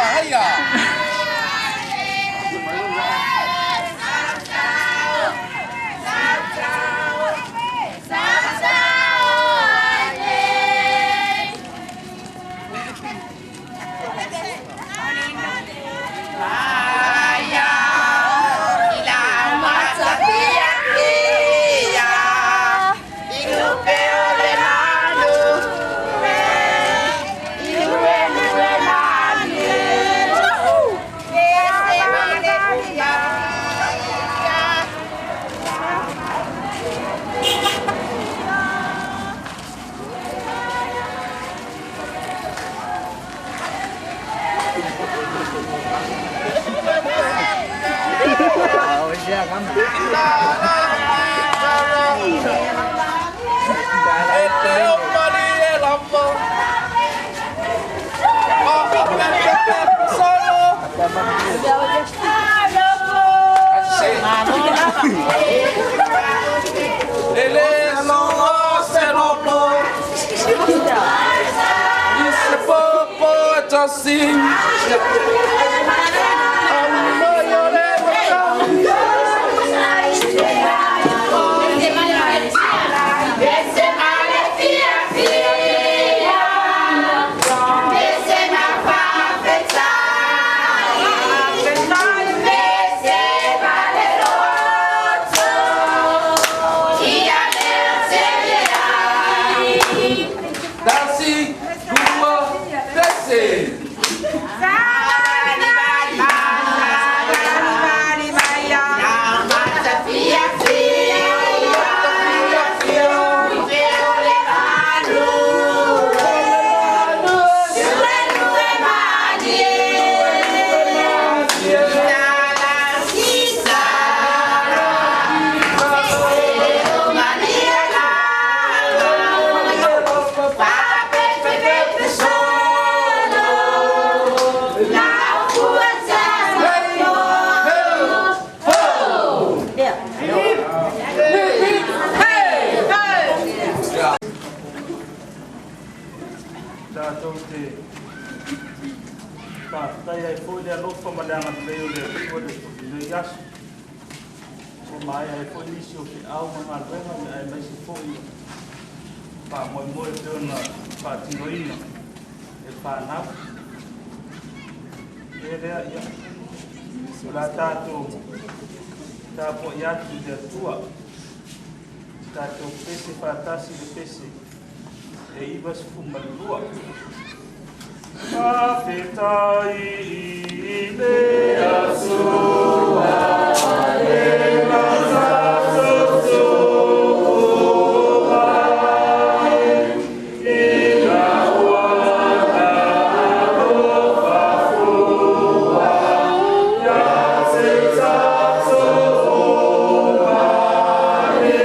Heia! Tatou te faafetai ai foi le alofa ma le agalelei o le Atua i lenei aso, ua maea ai foi nisi o feau ma galuega, aemaise foi o faamoemoe e pei ona faatinoina e fanau. E lea, ia, o le a tatou tapuai atu i le Atua, tatou pese faatasi le pese e 92. Faafetai i le Atua e mai, ina ua alofa fua ia te tatou uma nei.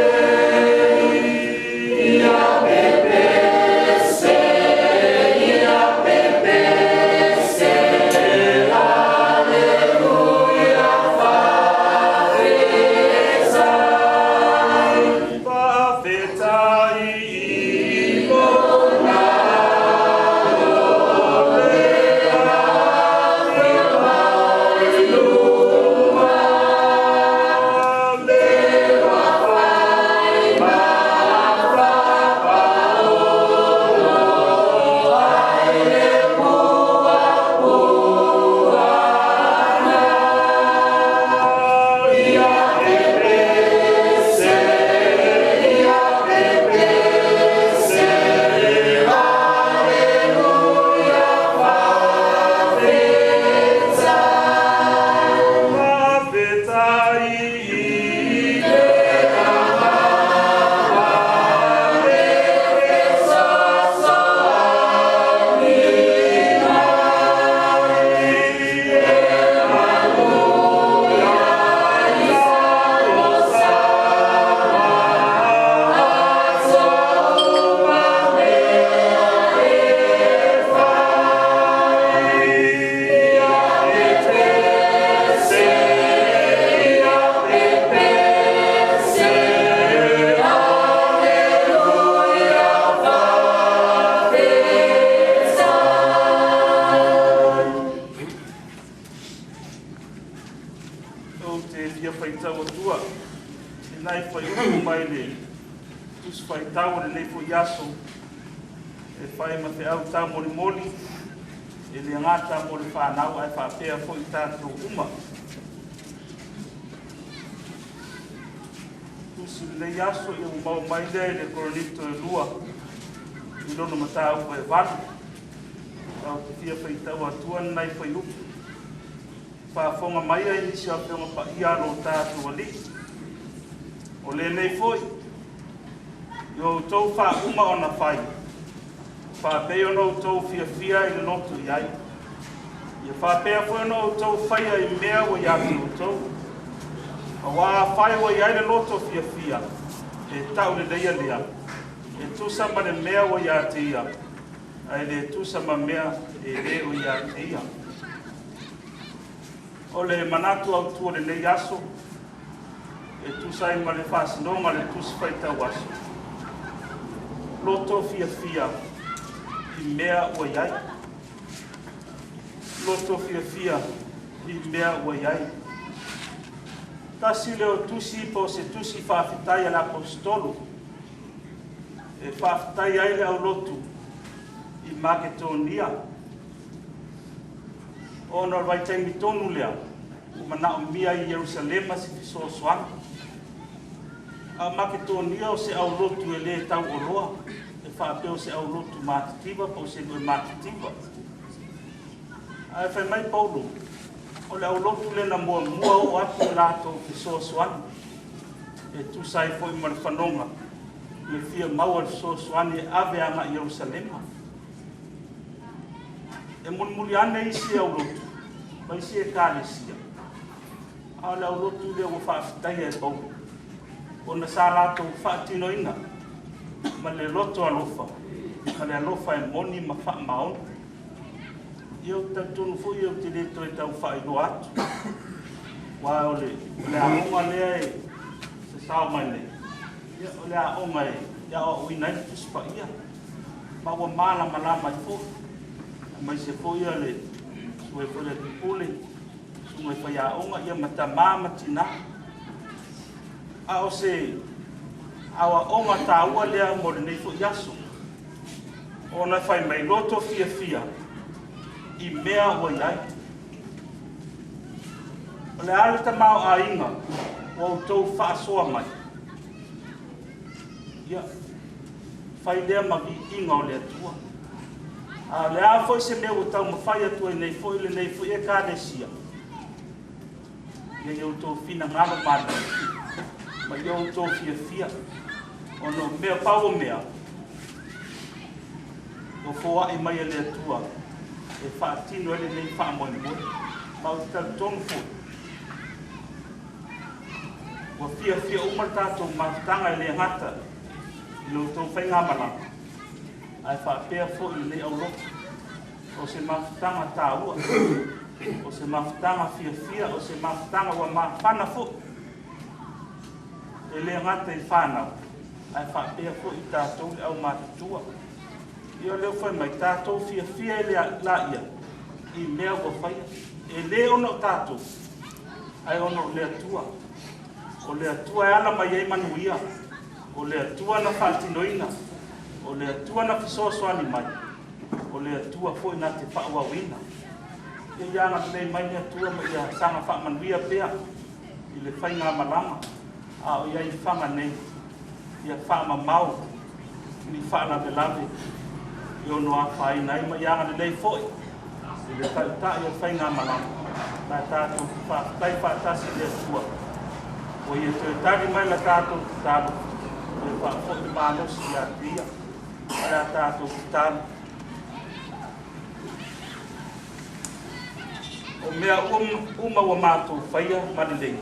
Ia pepese, ia pepese, Aleluia, faafetai. atua i nai fuaiupu mai le Tusi Faitau o lenei foi aso e fai ma feau taumolimoli e le gata mo le fanau ae faapea foi tatou uma. Tusi lenei aso ia ua maua mai lea i le Korinito e 2 i lona mataupu e 8. Ou te fia faitau atua nai fuaiupu. Faafofoga mai ai nisi o Afioga Paia a lo tatou Alii. O lenei foi, i o outou faauma ona fai, faapei ona outou fiafia i le loto i ai. Ia faapea foi ona outou faia i mea ua ia te outou. Aua afai ua i ai le loto fiafia, e tau leleia lea, e tusa ma le mea ua ia te ia, ae le tusa ma mea e le o ia te ia. O le manatu autu o lenei aso, e tusa ai ma le faasinoga o le Tusi Faitau Aso, loto fiafia i mea ua i ai. Loto fiafia i mea ua i ai. Tasi lea o tusi po o se tusi faafetai a le Aposetolo e faafetai ai le aulotu i Maketonia ona o le vaitaimi tonu lea ua manaomia i Ierusalema se fesoasoani. A o Maketonia o se aulotu e le tauoloa, e faapea o se aulotu matitiva po o se nuu e matitiva. Ae fai mai Paulo, o le aulotu lea na muamua oo atu le latou fesoasoani, e tusa ai foi ma le fanoga le fia maua le fesoasoani e ave agai i Ierusalema. E mulimuli ane isi aulotu ma isi ekalesia, a o le aulotu lea ua faafetaia e Paulo, ona sa latou faatinoina ma le loto alofa, ma le alofa e moni ma faamaoni. Ia, ou te talitonu foi ou te le toe tau faailoa atu, aua o le aoga lea e sasao mai nei, ia, o le aoga e aoaoina ai le Tusi Paia, ma ua malamalama ai foi, aemaise foi o le susuga foi i le alii pule, susuga i faiaoga, ia ma tamā ma tinā. A o se aoaoga taua lea mo lenei foi aso, ona fai mai loto fiafia i mea ua i ai. O le a le tamaoaiga ua outou faasoa mai? Ia, fai lea ma viiga o le Atua. A o le a foi se mea ua taumafai atu ai nei foi lenei foi Ekalesia, ia i outou finagalo malie ma ia outou fiafia, ona o mea pau o mea ua foai mai e le Atua e faatino ai lenei faamoemoe. Ma ou te talitonu foi, ua fiafia uma le tatou mafutaga e le gata i lo outou faigamalaga, ae faapea foi lenei aulotu. O se mafutaga taua, o se mafutaga fiafia, o se mafutaga ua mafana foi, e le gata i fanau, ae faapea foi i tatou le aumatutua. Ia o lea ua fai mai, tatou fiafia e laia i mea ua faia. E le ona o tatou, ae ona o le Atua. O le Atua e ala mai ai manuia. O le Atua na faatinoina. O le Atua na fesoasoani mai. O le Atua foi na te faaauauina. Ia ia agalelei mai le Atua ma ia saga faamanuia pea i le faigamalaga a o i ai i Faga nei. Ia faamamao ni faalavelave e ono afaina ai ma ia agalelei foi i le taitai o le faigamalaga. Ma tatou te faafetai faatasi i le Atua ua ia toe tali mai la tatou tatalo, toe faafoi le malosi ia te ia. O le a tatou tatalo. O mea uma ua matou faia ma lelei,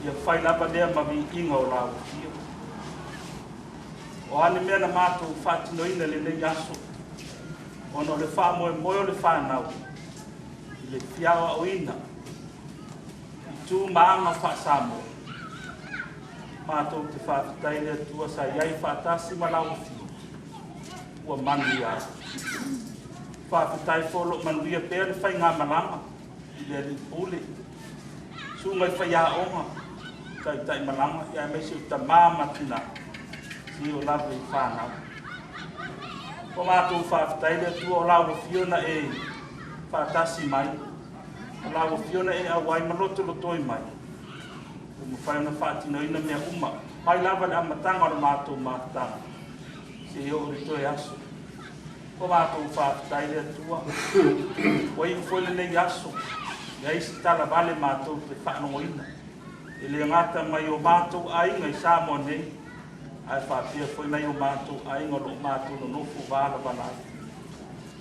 ia fai lava lea ma viiga o lau afio. O a ni mea na matou faatinoina i lenei aso, ona o le faamoemoe o le fanau i le fia aoaoina i tu ma aga faa-Samoa, matou te faafetai i le Atua sa i ai faatasi ma lau afio, ua manuia ai. Faafetai foi o lo o manuia pea le faigamalaga i le alii pule. Susuga i faiaoga, taitaimalaga, aemaise o tamā ma tinā, seia oo lava i fanau. Ua matou faafetai le Atua o lau Afio na e faatasi mai, o lau Afio na e auai ma lotolotoi mai, ua mafai ona faatinoina mea uma, mai lava i le amataga o le matou mafutaga, seia oo i le toe aso. Ua matou faafetai le Atua, ua iu foi lenei aso, leai se tala vale matou te faalogoina, e le gata mai o matou aiga i Samoa nei, ae faapea foi nai o matou aiga o lo o matou nonofo valavala ai.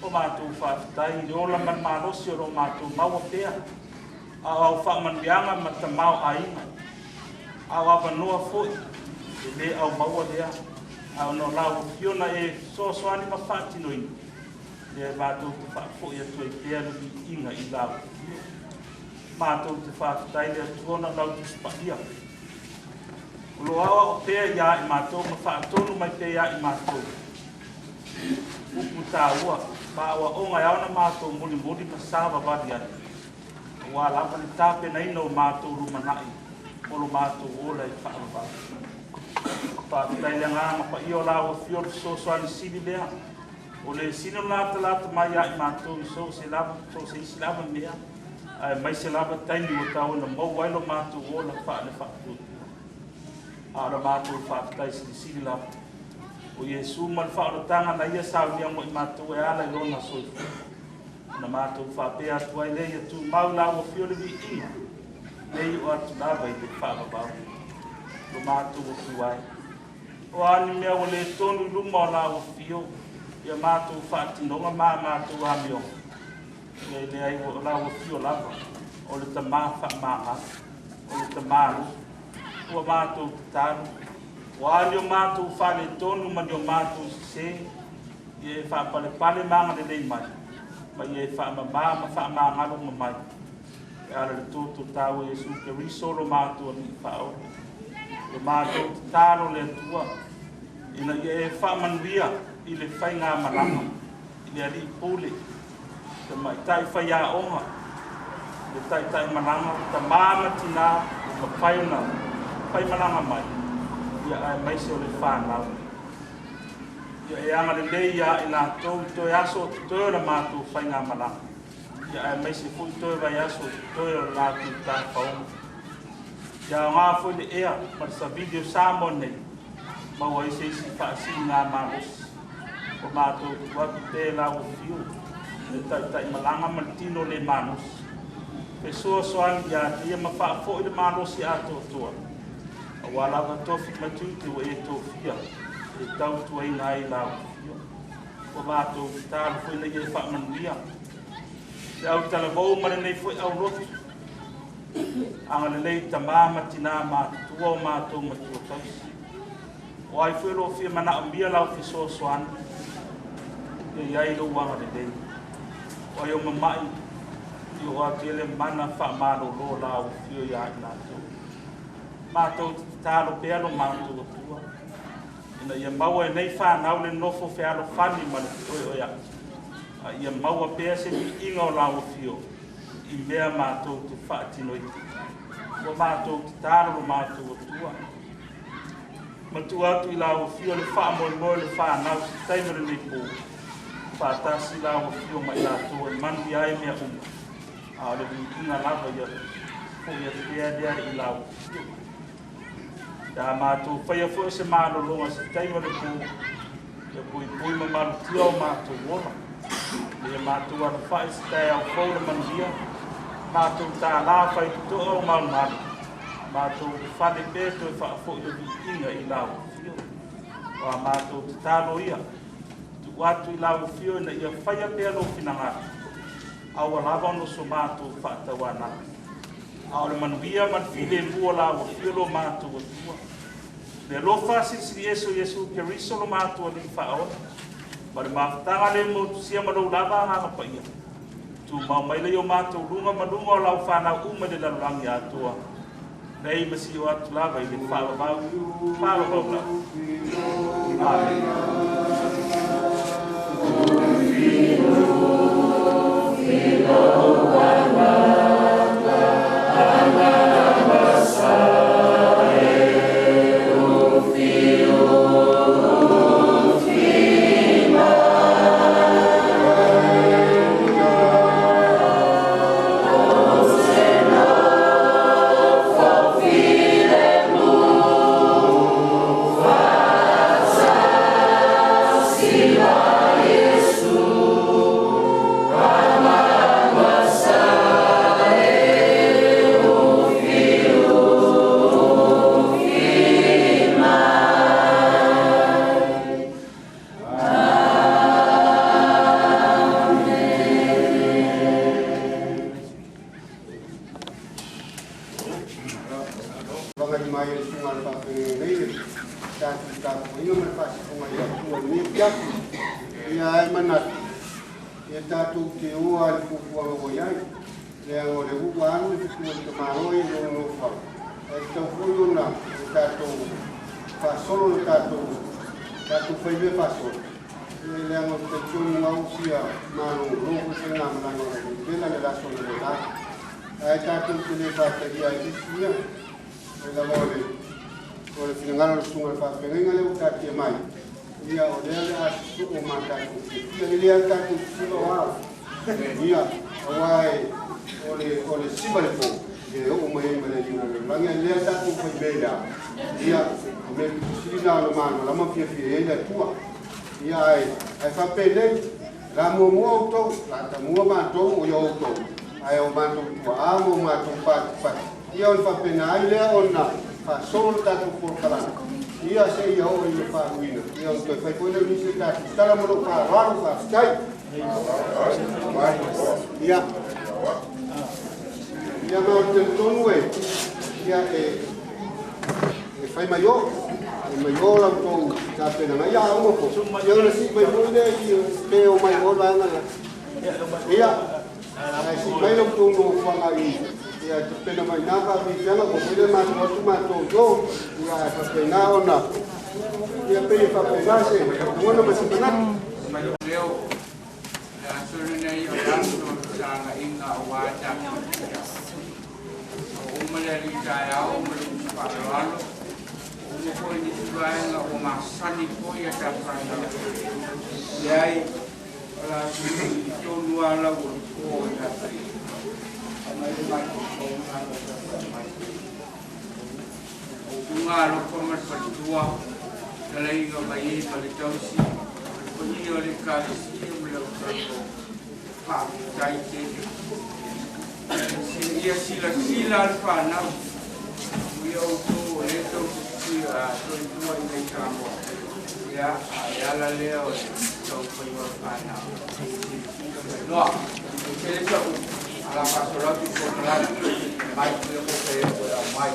Ua matou faafetai i le ola ma le malosi o lo o matou maua pea, a o au faamanuiaga ma tamaoaiga, a o avanoa foi e le aumaua lea, a ona o lau Afioga na e fesoasoani ma faatinoina, lea e matou te faafoi atu ai pea le viiga i lau Afioga. Matou te faafetai le Atua ona o lau Tusi Paia, o lo o aoao pea iā i matou ma faatonu mai pea iā i matou upu taua ma aoaoga e ao ona matou mulimuli ma savavali ai, aua lava le tapenaina o matou lumanai mo lo matou ola e faavavau. Faafetai le Agaga Paia o lau Afio o le fesoasoani sili lea, o le sili ona latalata mai iā i matou i so o se lava, so o se isi lava mea, aemaise lava taimi ua tau ona maua ai lo matou ola faale-faatuatua. A o la matou faafetai silisili lava, o Iesu ma le faaolataga na Ia saunia mo i matou e ala i Lona soifua. Ona matou faapea atu ai lea, ia tumau lau Afio le viiga, nei oo atu lava i le faavavau. Lo matou Atua e, o a ni mea ua le tonu i luma o lau Afio, ia matou faatinoga ma a matou amioga, Ia e leai ua o lau Afio lava, o le Tamā faamagalo, o le Tamā alofa. Ua matou tatalo, o a ni o matou faaletonu ma ni o matou sesē, ia e faapalepale ma agalelei mai, ma ia e faamamā ma faamagalo uma mai, e ala i le toto taua Iesu Keriso lo matou Alii Faaola. Lo matou tatalo le Atua, ina ia e faamanuia i le faigamalaga, i le Alii Pule, tamaitai faiaoga, le taitai malaga, tamā ma tinā ua mafai ona faimalaga mai, ia aemaise o le fanau. Ia e agalelei iā i latou i toe aso o totoe o le matou faigamalaga, ia aemaise foi toe vaiaso o totoe o le latou tafaoga. Ia aoga foi le ea ma le savili o Samoa nei, maua ai se isi faasiligamalosi. Ua matou tuu atu pea i lau Afio le taitaimalaga ma le tino le malosi. Fesoasoani ia te ia ma faafoi le malosi atoatoa, aua lava tofi ma tiute ua e tofia e tautuaina ai lau Afio. Ua matou tatalo foi ina ia e faamanuia le autalavou ma lenei foi aulotu. Agalelei tamā ma tinā matutua o matou matua tausi. O ai foi o lo o fia manaomia lau fesoasoani, ia i ai lou agalelei. O ai o mama'i, ia oo atu i ai le mana faamalolo o lau afio iā i latou. Matou te tatalo pea lo matou Atua, ina ia maua e nei fanau le nofo fealofani ma le feoeoea'i, a ia maua pea se viiga o lau afio i mea matou te faatinoina. Ua matou tatalo lo matou Atua. Matua atu i lau afio le faamoemoe o le fanau i se taimi o lenei po, faatasi lau afio ma i latou e manuia ai mea uma, a o le viiga lava ia foi atu pea lea i lau afio. Pe a matou faia foi o se malologa i se taimi o le po, ia puipui ma malutia o matou ola, ina ia matou alafai i se taeao fou le manuia, matou tālā faitotoa o malumalu, Matou fale pea toe faafoi le viiga i lau Afio. O a matou tatalo ia, tuu atu i lau Afio ina ia faia pea lou finagalo, aua lava ona so matou faatauanau. A o le manuia ma le filemu o lau Afio lo matou Atua, le alofa silisili ese o Iesu Keriso lo matou Alii Faaola, ma le mafutaga le motusia ma lou lava Agaga Paia, Tumau mai lea i o matou luga ma luga o lau fanau uma i le lalolagi atoa, nei ma sio atu lava i le faavavau, faavavau lava. Amene. agai mai e le susuga i le faafeagaiga nei le tatou tapuaiga ma le faasipoga i le Atua i lenei afiafi. Ia ae manatu, ia tatou te o lava i le fuafuaga ua i ai, leaga o lea foi ua alu le fetu a le tamaloa ia i lona nofoaga, ae tatau foi ona tatou faasolo le tatou tatou faimea faasolo, ia leaga ou te talitonu lava ua fia malolo foi le faigamalaga o le Vaipela le aso analeila. Ae tatou te le faatalia ai nisi ia, ai lava o le o le finagalo o le susuga i le faafeagaiga lea ua taatia mai, ia o lea o le a sosoo ma tatou fiafia. E le lava tatou sisiva o ao, ia, aua e o le o le siva le po, ia e oo mai ai ma le aliga o le lalolagi, ae lea tatou faimea i le a, ia, o mea pito sili na ona malamalama ma fiafia i ai le Atua. Ia ae ae faapenei, la muamua outou, la tamua matou o ia outou, ae o matou tuaa ma o matou patipati, ia ona faapena ai lea ona faasolo le tatou polokalame, ia seia oo ina faauiina, ia ona toe fai foi lea o nisi o tatou tala ma lou faaaloalo. Faafetai. Ia, ia ma ou te talitonu e, ia e, e fai mai o, e mai o la outou tapenaga, ia a uma foi, ia ona sii mai foi lea i pe o mai o le vaega la. Ia, ae sii mai la outou nofoaga i, ia tapena mai na faafiafiaga, ua foi lea matou atu matou i o, ia ae faapena ona, ia pei e faapena se lagona ma se manatu. Leo, le aso lenei o le aso o fetalaiga aua tatou tia. Ua uma le alii taeao ma le usu faaaloalo, ua uma foi nisi vaega ua masani foi a ta fanau. Leai, o le a tuliuli tonu lava lau o le po ia te ia. Aumai le microphone lena lau tapuai mai. Tuga alofa ma le faletua, talaiga mai ai ma le tausi, ma le paia o le Ekalesia ma le aufaigaluega. Faafetai tele. Ia silasila le fanau, ia outou o lea tou te soifua i inei i Samoa, ia, a o le ala lea o le taumafaiga o le fanau, silasila ma iloa. E tele sa'u ala faasolo atu i polokalame, mai lea ua fai atu e aumai.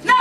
No!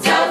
Tell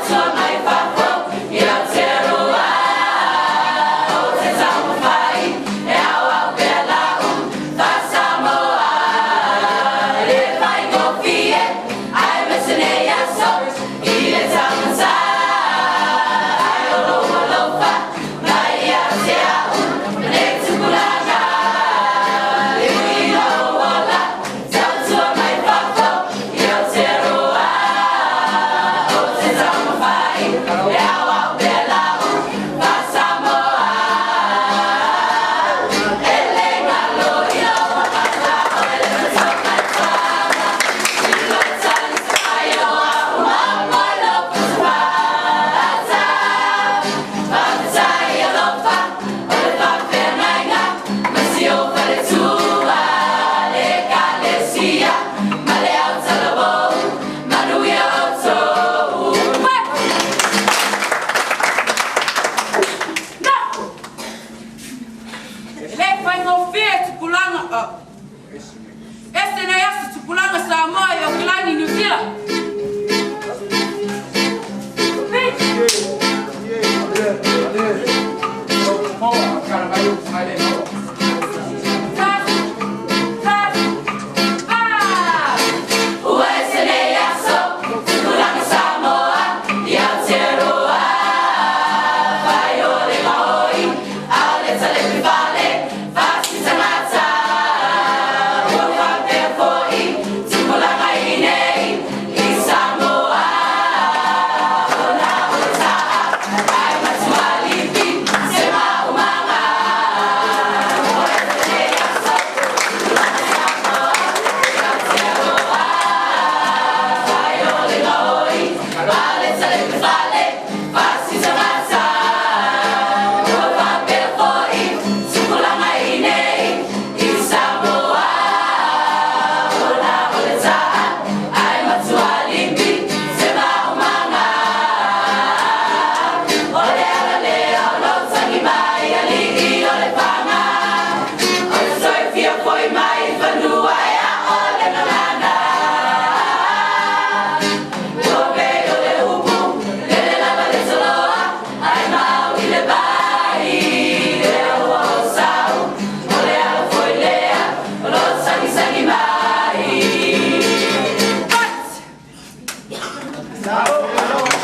Samoa, malo.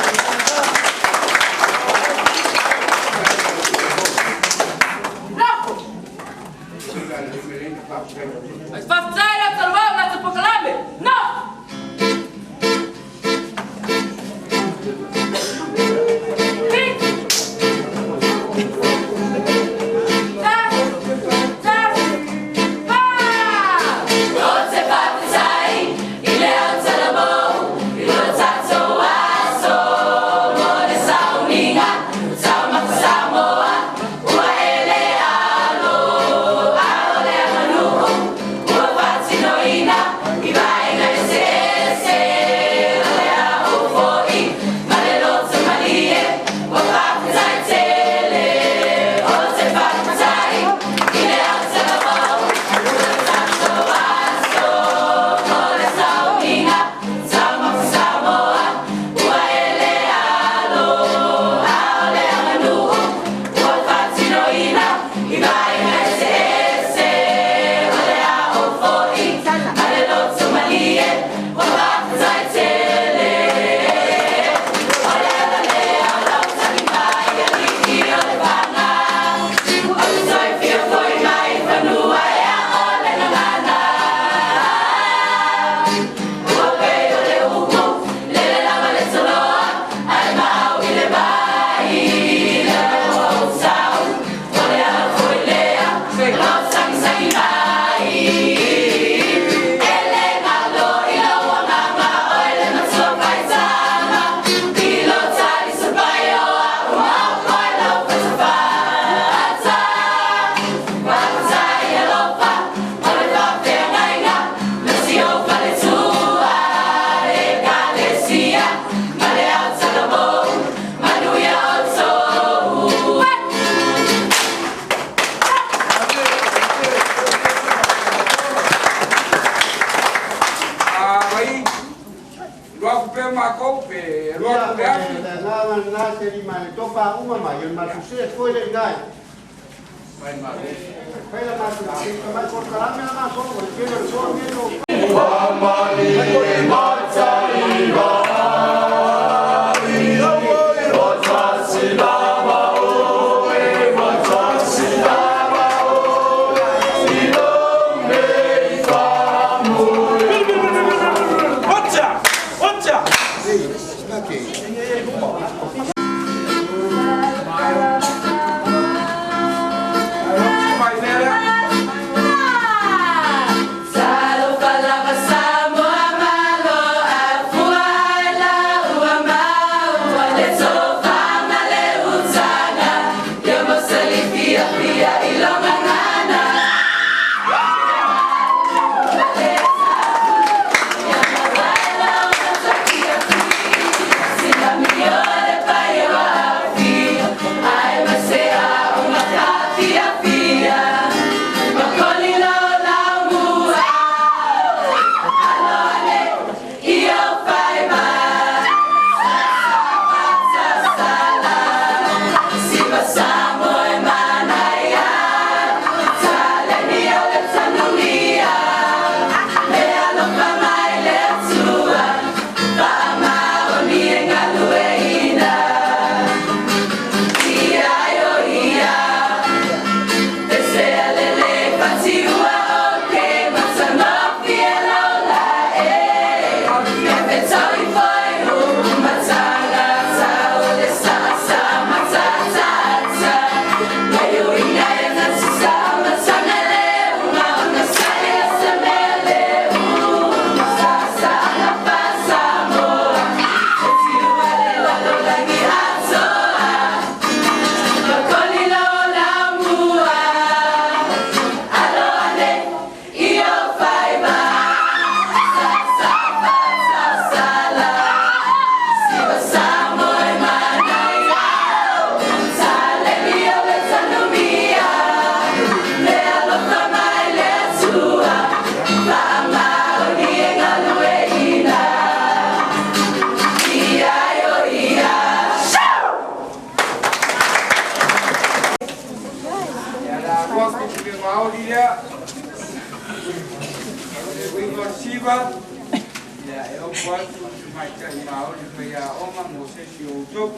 tamaitai maoli faiaoga mo se isi o outou.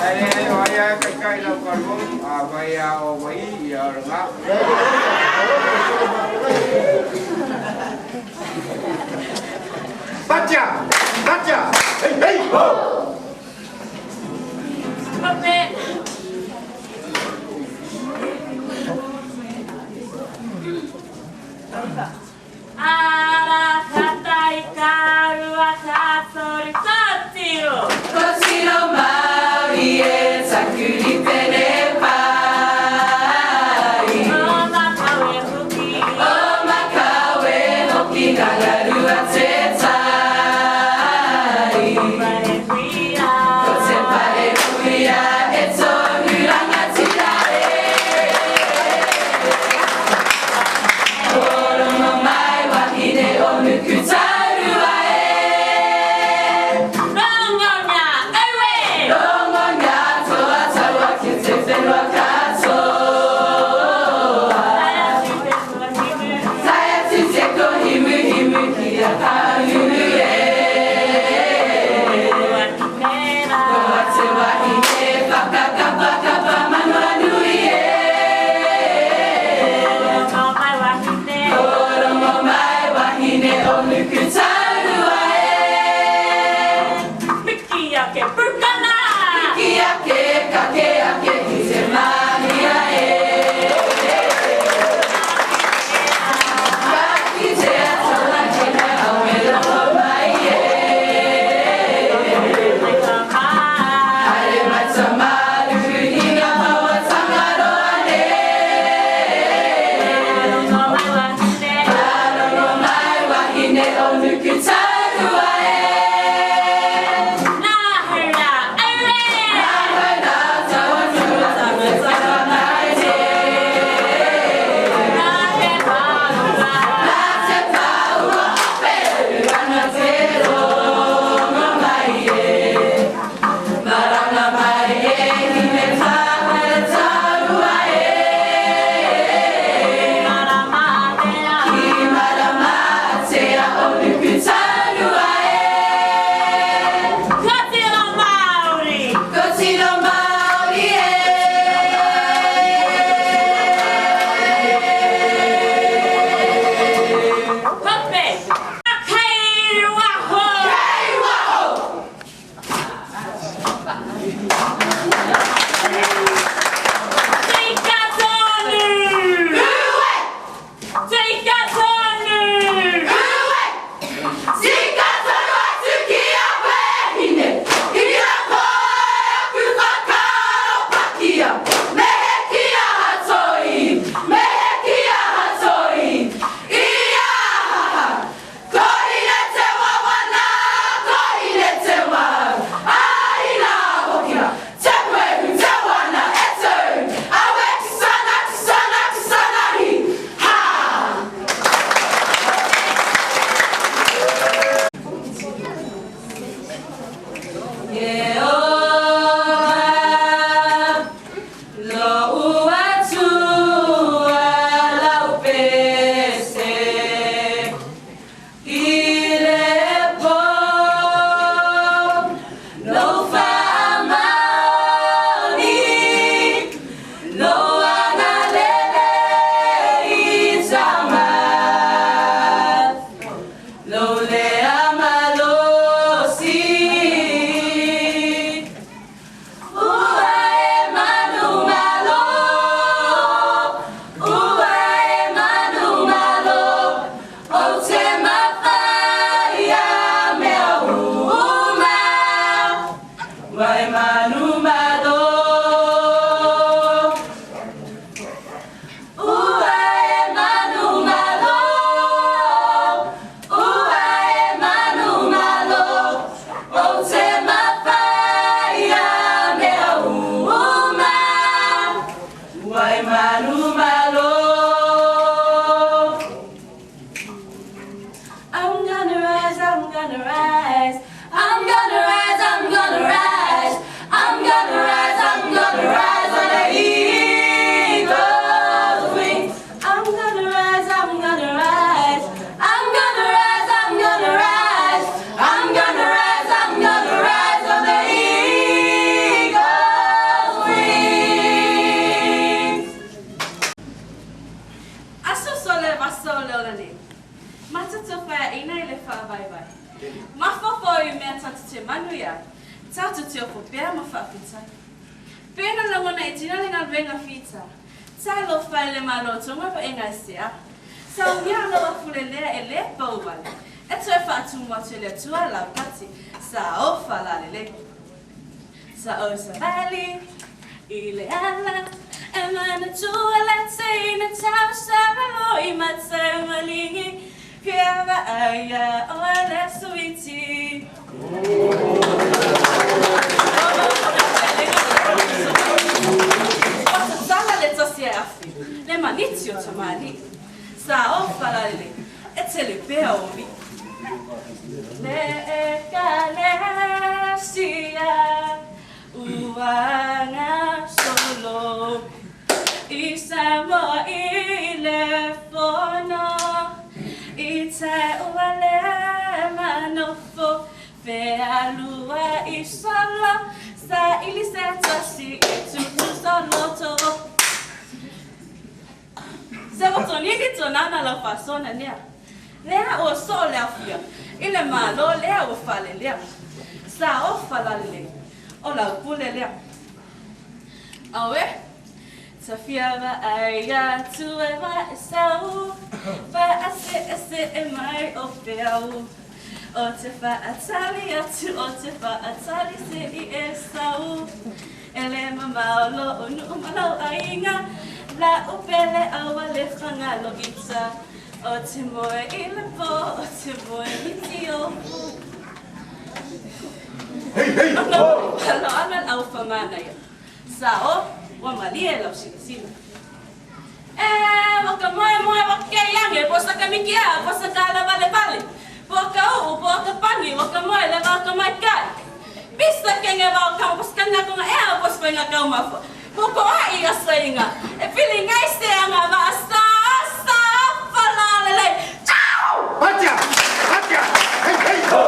Ae leai o ai lava e taitai i lau faalogo, afai lava o Vaī, ia o lena. Batia! Batia! Hey, hey, ho! Tiro Maori e taku ripene pai. O makawe hoki ngangarua te tai. Ko te pare huia he tohu rangatira e. Ko mai wahine o Nukutaurua e. Rongo ngā toa taua ki te whenua katoa. Tae atu te kōhimuhimu ki a Kahungunu e. Ko atu wahine whakakapakapa manuanui e. Ko rongo mai wahine o Nukutaurua e. Piki ake, kake ake ki te mahia e. Ka kitea tōna kina au e rongo mai e. Haere mai tamaruku hinga paua Tangaroa ne. Ka rongo mai wahine o Nukutaurua e. Nā hau nā taua tua tanga taua ngai te. Nā te pāua ope ranga te rongo mai e. Maranga mai e hine tāhara taua e. Ki marama tea o Nukutaurua e. Ko tino Māori e. Kei waho! Ue! Ue! Tika tonu atu ki a koe hine, i a koe aku whakaaro pakia, me he ki aha toi, me he ki aha toi, i ahaha, ko hine te wawana, ko hine te wau, a ina hokina, te puehu, te wana, e tū, awe ki sana, ki sana, ki sana hi, ha! Ieova, lou Atua lau pese, i le pō, lou faamaoni, lou agalelei tama, lou lea malosi. Ua e manumalo, ua e manumalo, ou te mafai a mea uma, ua e manumalo. Ua e manumalo, ua e manumalo, ou te mafai a mea uma, ua e manumalo. I'm gonna rise, I'm gonna rise, I'm gonna rise, I'm gonna rise, I'm gonna rise, I'm gonna rise on the eagle's wings. I'm gonna rise, I'm gonna rise. Matou te ofaiaʻina i le faavaivai. Mafaufau i mea tatou te manuia ai, tatou te ofo pea ma faafetai. Pei ona lagona e Gina le galuega fita. Talofa i le Malo o Tonga vaega e sea. Saunia lou afulelea e lē pau vale. E toe faatumu atu e le Atua lau pati. Saofa lalelei. Sa ou savali i le ala e manatua le teina tausaga loi matai maligi Fia vaai ia oe le suiti. Ua tatala le tasi e afi, le maniti o tamalii. Saofa lalelei, e tele pea o mi'i. Le ekalesia ua gasolo i Samoa i le fono i te ua le manofo fealuai solo saili se tasi e tutu soloto. Se motonini tonana lau faasona lea. Lea ua soo le afia i le Malo lea ua faalelea. Saofa lalelei, o lau pule lea. Auē, ta fia vaai atu e vaesau, faaseesee mai o feau. O te faatali atu, o te faatali seʻi e sau. E lē mamao loʻu nuu ma lou aiga, laʻu pele aua le fagalo ita. O te moe i le pō, o te moe miti o. Hei, hei, ho! Aloalo le aufamanaia. Sao, ua malie lau silasila. E, ua ka moemoe ua keiage, po sa ka mikia, po sa ka lavalevale. Po ka uu, po ka pani, ua ka moe le vao ka maikaʻi. Pisa kenge vao kama po sa kanakonga ea po sa fainga kaumafa. Po ko ai asainga, e pili ngai se anga va sa sa falalelei. Ciao! Patia! Patia! Hei, hei, ho!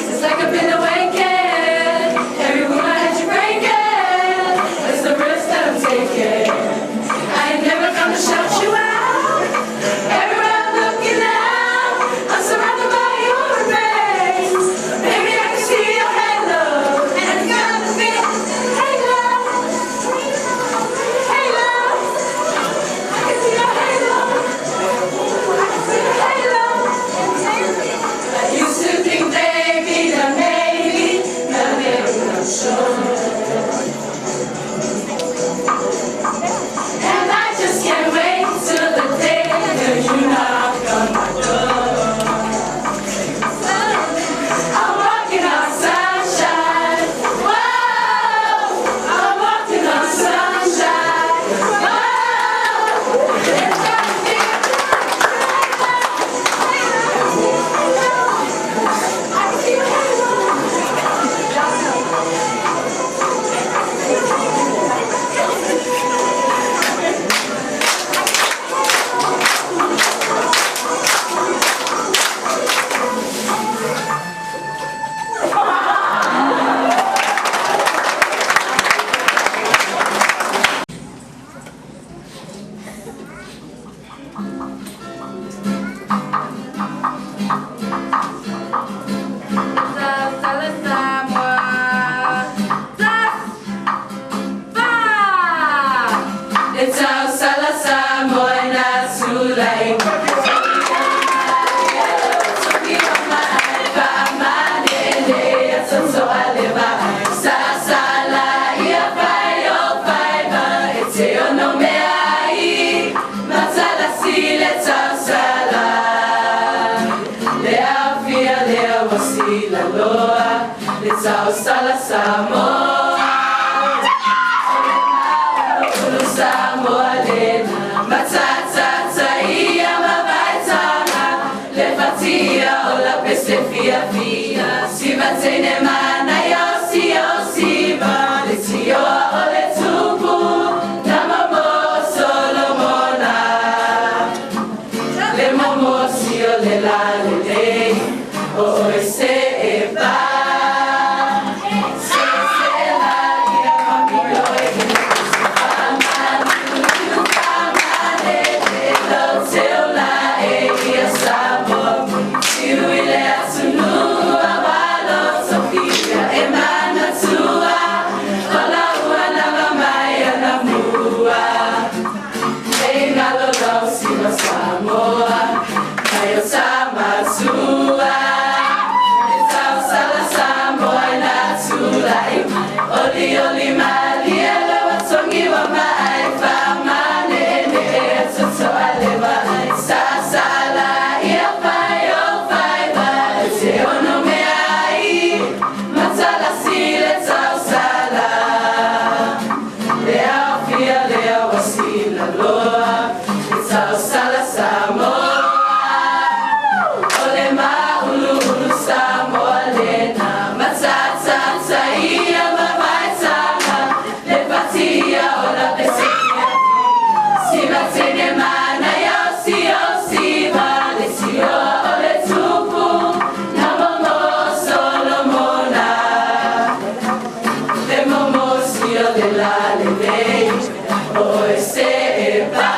It's like I've been awakened. Every rule I had you breaking. It's the risk that I'm taking. I ain't never gonna shout you out. Everywhere I'm looking now, I'm surrounded by your embrace. Baby, I can see your halo, and I got the feel. Halo, halo. I can see your halo. I can see your halo. I used to think maybe that maybe now they're not sure. And I just can't wait till the day that you knock on my door. I'm walking on sunshine. Whoa, I'm walking on sunshine. Whoa, it's gotta be. I can see your halo. Le tausala Samoa na tulai. Le tausala Samoa. Samoa lena Matata ia mavaitanga Le fatia o la pese fia fia Siva teine mana yo si o siva Le tioa o le tupu Nama moso Oe se e pa.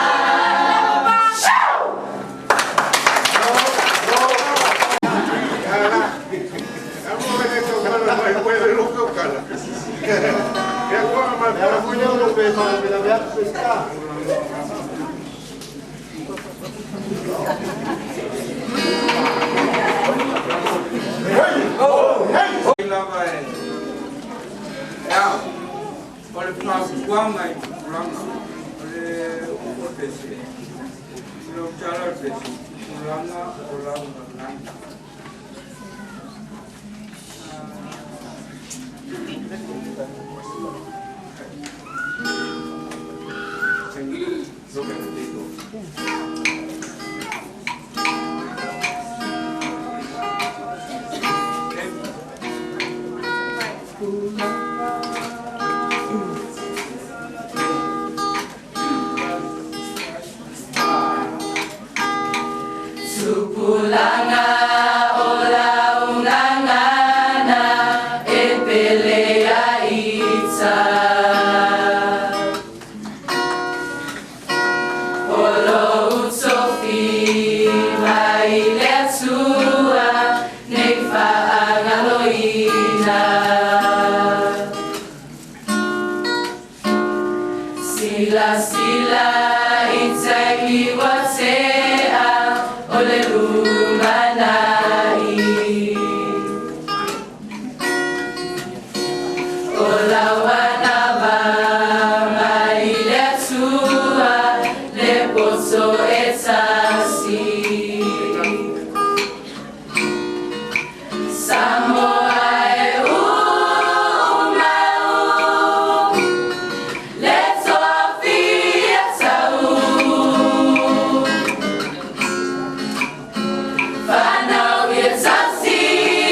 Lava e ea o le fautuaga i tulaga o le upu pese lou tala o le pese tulaga o lau gagana. Tupulaga o lau gagana e pele aita. O lou tofi mai le Atua nei faagaloina. Sila sila i taimi ua tea o le lumanai. O lau anava mai le Atua le poto e tasi. Samoa e umau, le tofia tau. Whanau ia tasi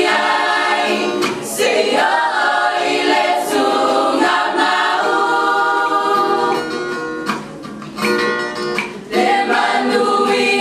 ai, se oi le tūnga mau. Le manuia.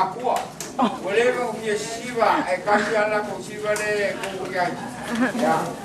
Makua. Ua leva ona fia sisiva, ae tasi lava le latou siva lea e tumu i ai. Ia.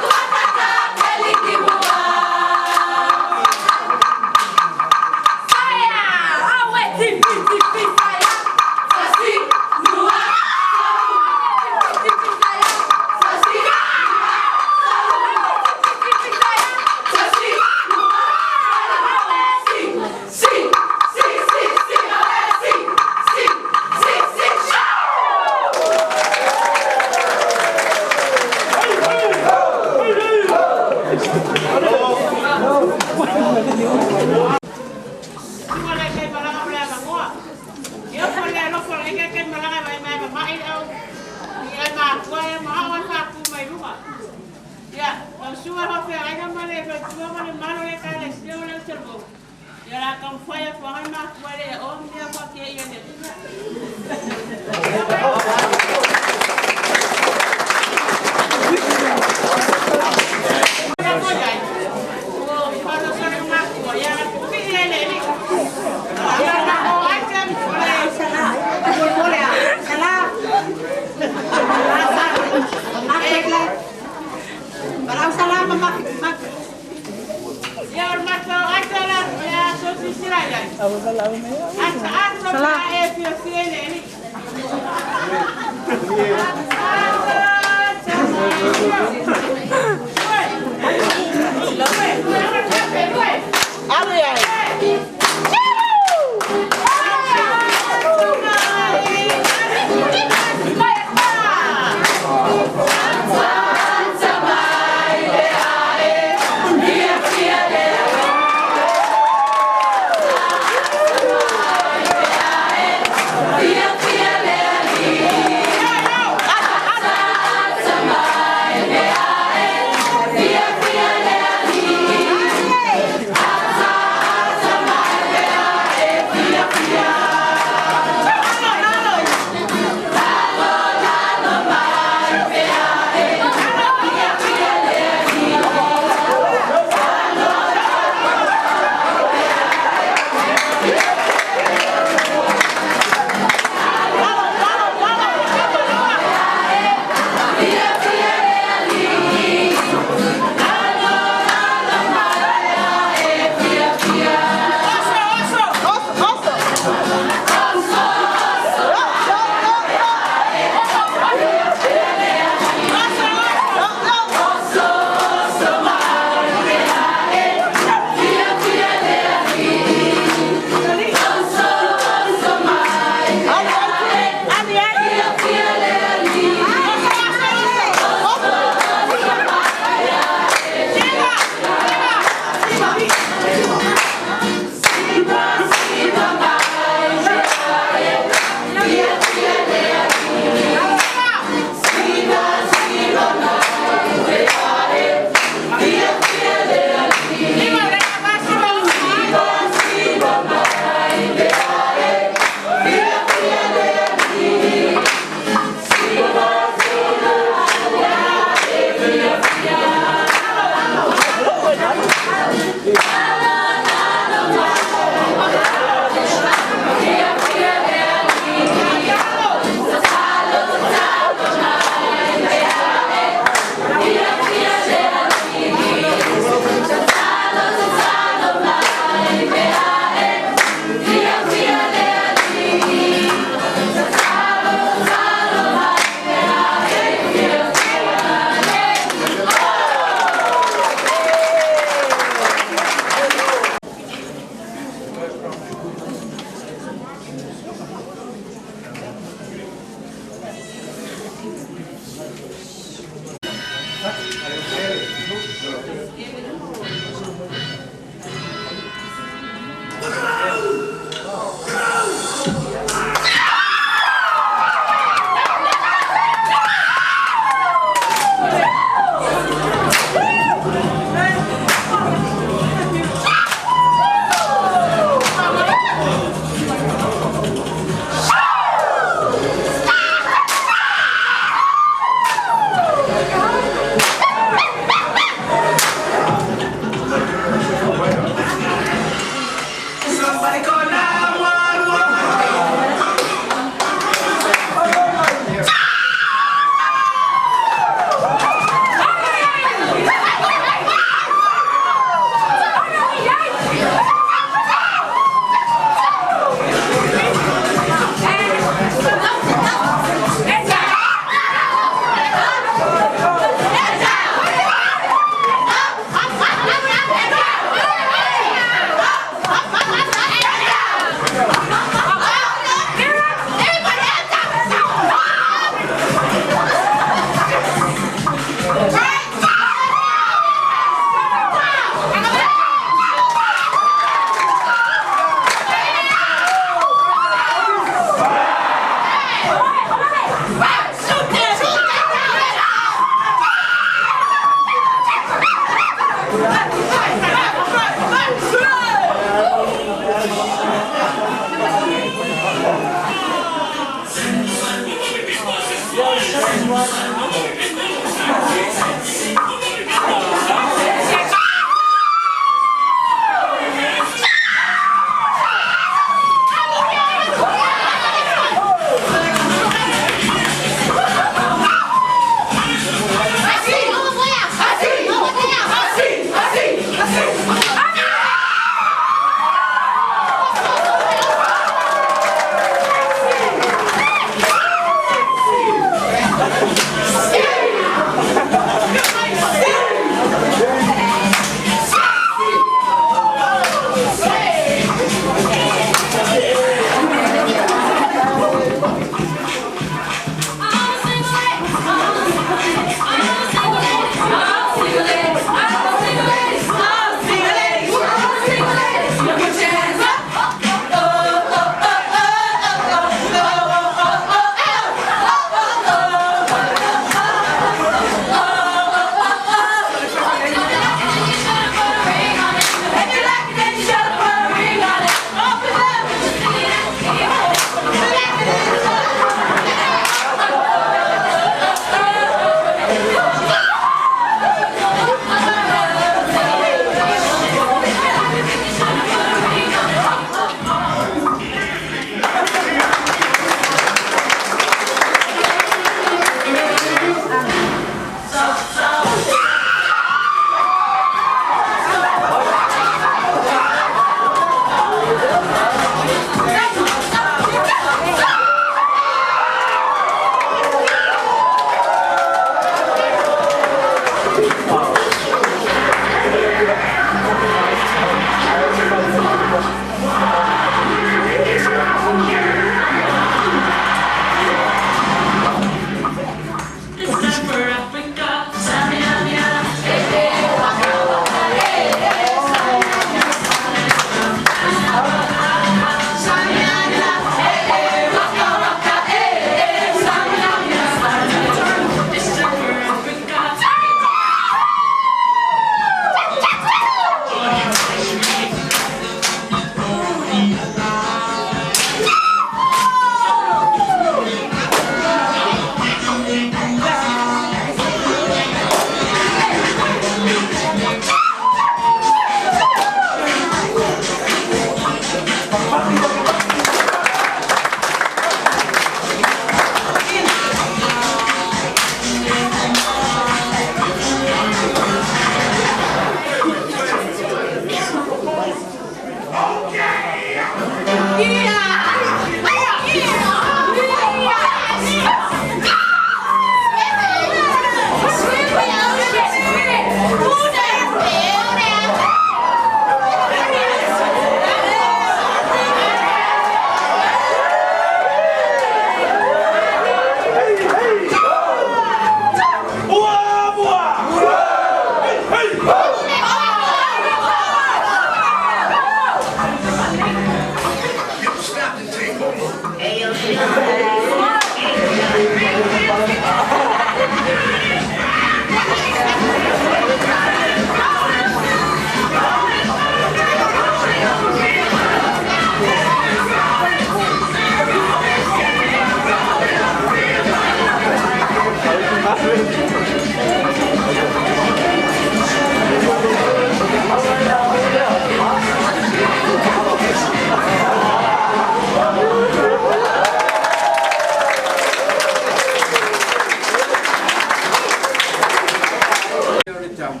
O le tama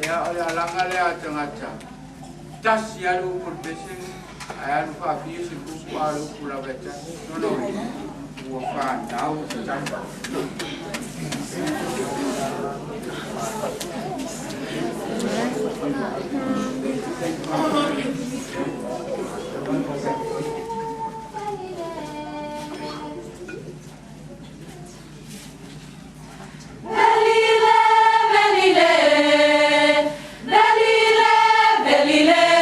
ia o le alaga lea a tagata tasi a le upu o le pesega ae alu faafia se pupu a o le upu lava e tasi lona uiga ua fanau se tama. Belile,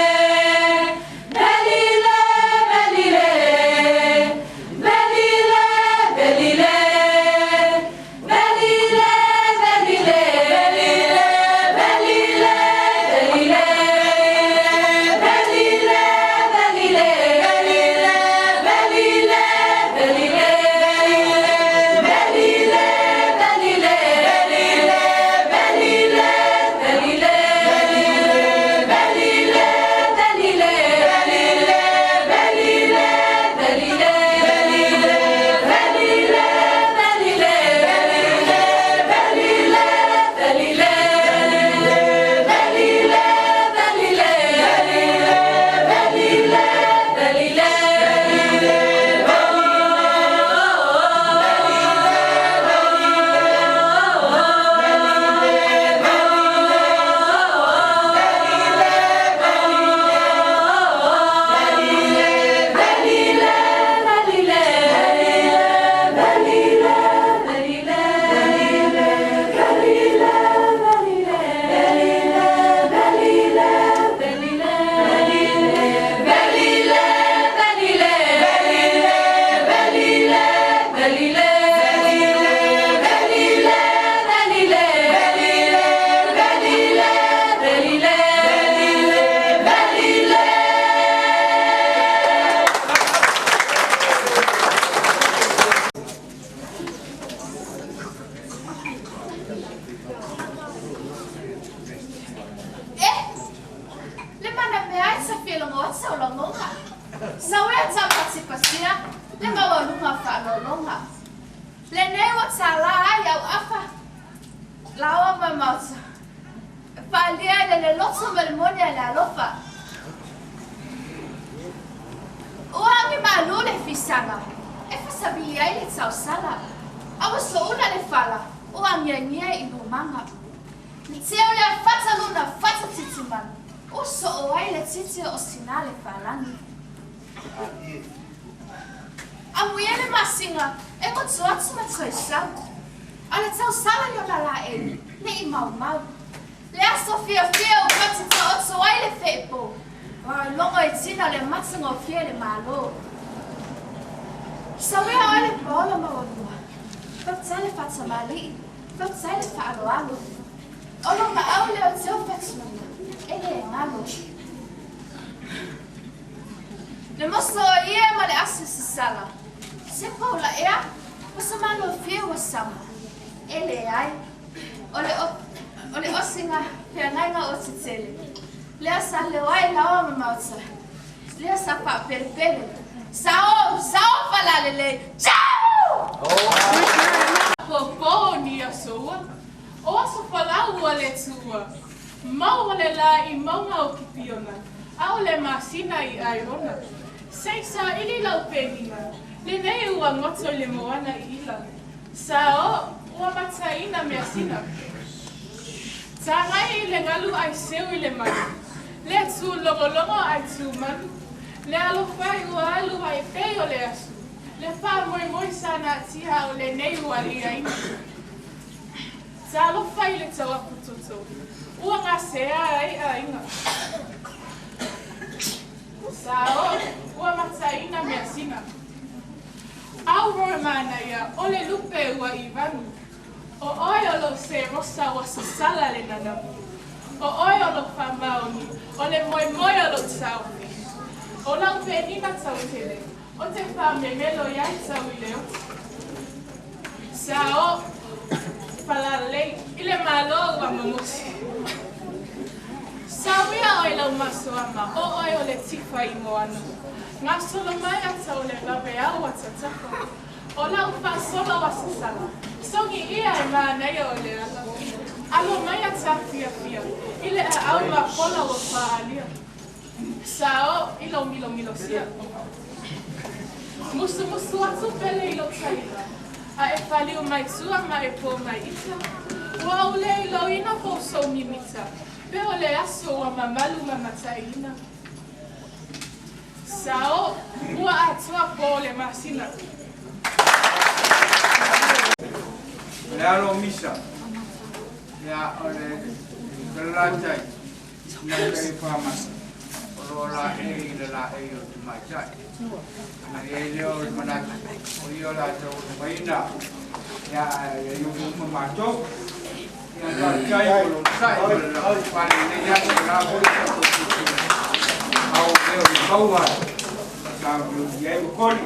Le maualuga o faaaloaloga. Lenei ua tala ai auafa laoa ma maota e faaalia ai le le loto ma le moni a le alofa. Ua agi malu le fisaga e fasavili ai le tausala, a ua souna le fala ua agiagia i lumaga. Le teu lea fata luna fata titimanu, ua soo ai le titi o sina le falagi. Amuia le masina e goto atu ma toe sau. A le tausala i ona laei ne i maumau. Le aso fiafia ua fati taoto ai le feepo, ua logo i tina le matagofie le Malo. Sauea oe le paola maualua, faafetai le faatamalii, faafetai le faaaloalo. O lou maau lea o teu fatuaga, e le galo. Le moso o ie ma le aso sasala, se paula ea, o se malofie ua sama. E leai, o le, o le osiga feagaiga o tetele, lea sa leo ai laoa ma maota, lea sa faapelepele, sao, sao falalelei, Ciao! Pōpō ni aso ua, o aso palau ua le tuua. Maua le lā i mauga o Kipiona, a o le masina i Airona. Se i saili lau penina, lenei ua goto i le moana i ila. Sa o, ua mataina measina. Tagai i le galu ai seu i le manu, le tūlogologo ai tūmanu, le alofai ua alu ai pei o le asu, le faamoemoe sa natia o lenei ua liaina. Talofa i le tauaputoto, ua gasea ai aiga. Sa o, ua mataina measina. Au roe manaia, o le lupe ua ivanu. O oe o lou se rosa ua sasala le nanamu. O oe o lou faamaoni, o le moemoe o lou taofi. O lau penina tautele, o te faamemelo iai tau i le oti. Sa o, falalelei, i le Malo ua momosi. Sauia oe lau masoama, o oe o le tifa i moana. Gasolo mai ata o le vaveau a tatafa. O lau faasolo ua sasala, sogi ia e manaia o le ala. Alo mai ata fiafia, i le aau mapola ua faaalia. Sa o i lou milomilosia. Musumusu atu pele i lou taila, a e faliu mai tua ma e pō mai ita. Ua ou le iloina po o sou mimita, pe o le aso ua mamalu ma mataiina. Sa o, ua atoa po o le masina. O le alo o Misa, ia, o le Falelatai ma Kaifaamata, o lo o laei i le laei o tamaitai. Ana i ai lea o le manatu, o ia o latou o le faina, ia, ae ia i uma matou. Ia, faafetai mo lo onosai ma le lavapapale i lenei aso, o le a foi le tatou tilotilo ao lea o le maua sa i ai ua koli.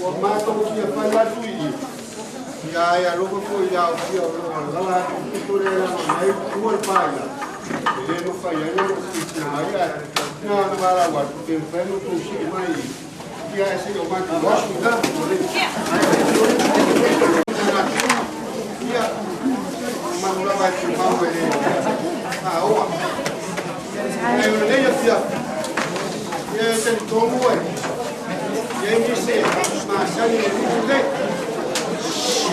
Ua matou fia fai atu i i, ia e alofa foi i aofia o lo o alaala atu i pito lea e laga mai tua le paia, e le mafai ai ona silasila mai, ae na ona valaau atu pe mafai ona outou sii mai i i, ia ae se i o matou asu i ina. Ia, o manu lava e tumau e le paoa. Ae o lenei afiafi, ia e talitonu e i ai nisi e masani i le nuu lenei.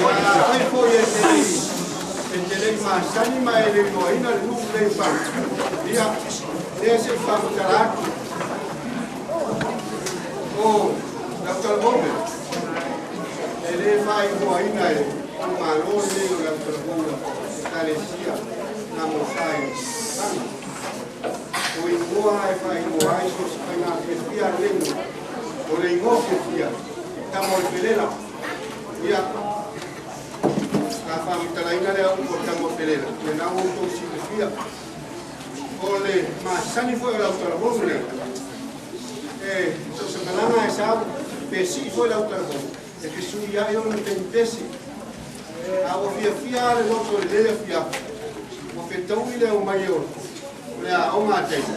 Ia afai foi e te le e te le i masani ma e le iloaina le nuu lenei o Samoa, ia, lea se i faamatala atu. O Lautalavou, e le faaigoaina e le itumalo lenei o Lautalavou Ekalesia na mosa i Saga. O igoa e faaigoa ai so o se faiga fiafia a lenei nuu, o le igoa fiafia, tama o le felela. Ia, a faamatalaina lea upu o le tama o le felela, ia na ua outou silafia. O le masani foi o Lautalavou lenei, e so o se malaga e sau, pe sii foi Lautalavou, e fesuiai ona taimi pese. A ua fiafia lava le loto i lenei afiafi, ua fetaui le omai o le aoga a Taita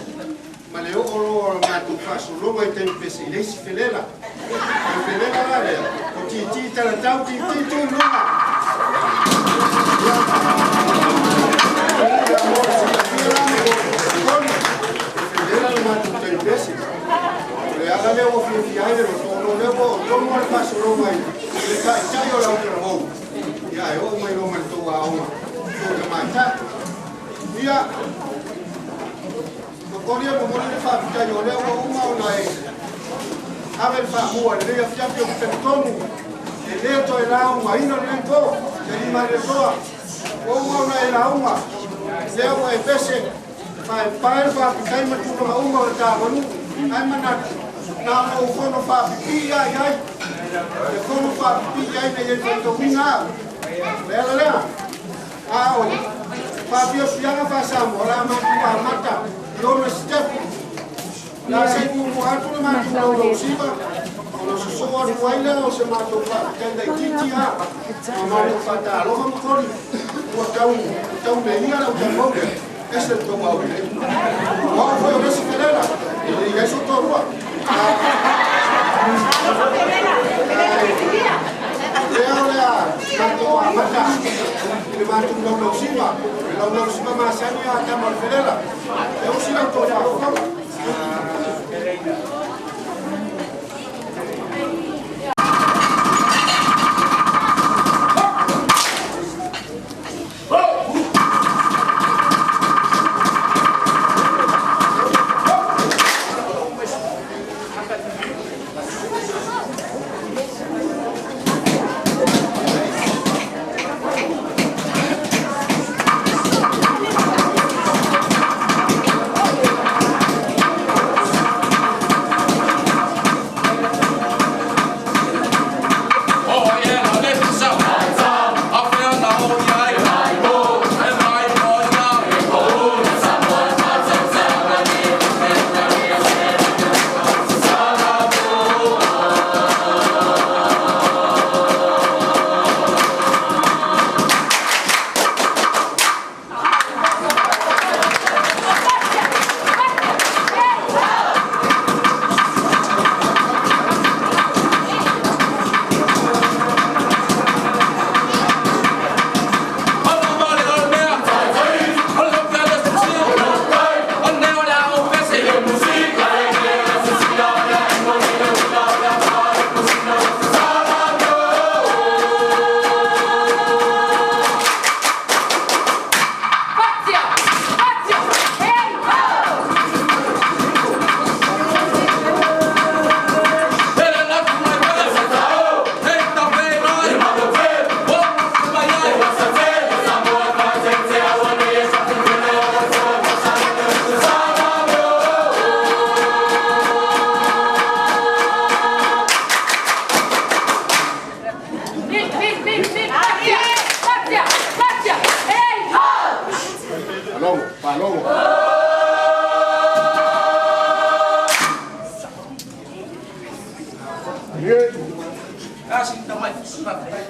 ma le oo loa o le matou faasologa i taimi pese i le isi felela. O le felela la lea, o titi talatau, titi tu i luga. Ia, mo le silafia la ma mo le talitonu, e felela le matou taimi pese. O le ala lea ua fiafia ai le loto, ona o lea ua oo tonu lava le faasologa i le taitai o Lautalavou, ia ae oo mai loa ma le tou aoga, tou tamaitai. Ia, momoli e momoli le faafetai o lea ua uma ona e ave le faamua i lenei afiafi. Ou te talitonu e le toe laugaina lenei po, te lima i le Atua. Ua uma ona e lauga, lea ua e pese, paepae le faafetai ma tulaga uma o le ta aganuu. Ae manatu, na ona ou fono faapipii lava i ai, e fono faapipii i ai ina ia i faitauina au. O le ala lea, a o faafiafiaga faa-Samoa, o le a matou amata i ona sitepu. O le a se i muamua atu le matou laulausiva, ona sosoo atu ai lea o se matou faafetai laitiiti lava, ma matou faatalofa ma koli ua tau tauleia lau tatou lea, ese le tou aulelei. O au foi o le isi felela, e le i ai sou toalua. Lea o le a matou amata i le matou laulausiva, le laulausiva masani a tama o le felela. E usi lau tou faafofoga. Faalogo, faalogo. Malie. Asi tamai faafetai.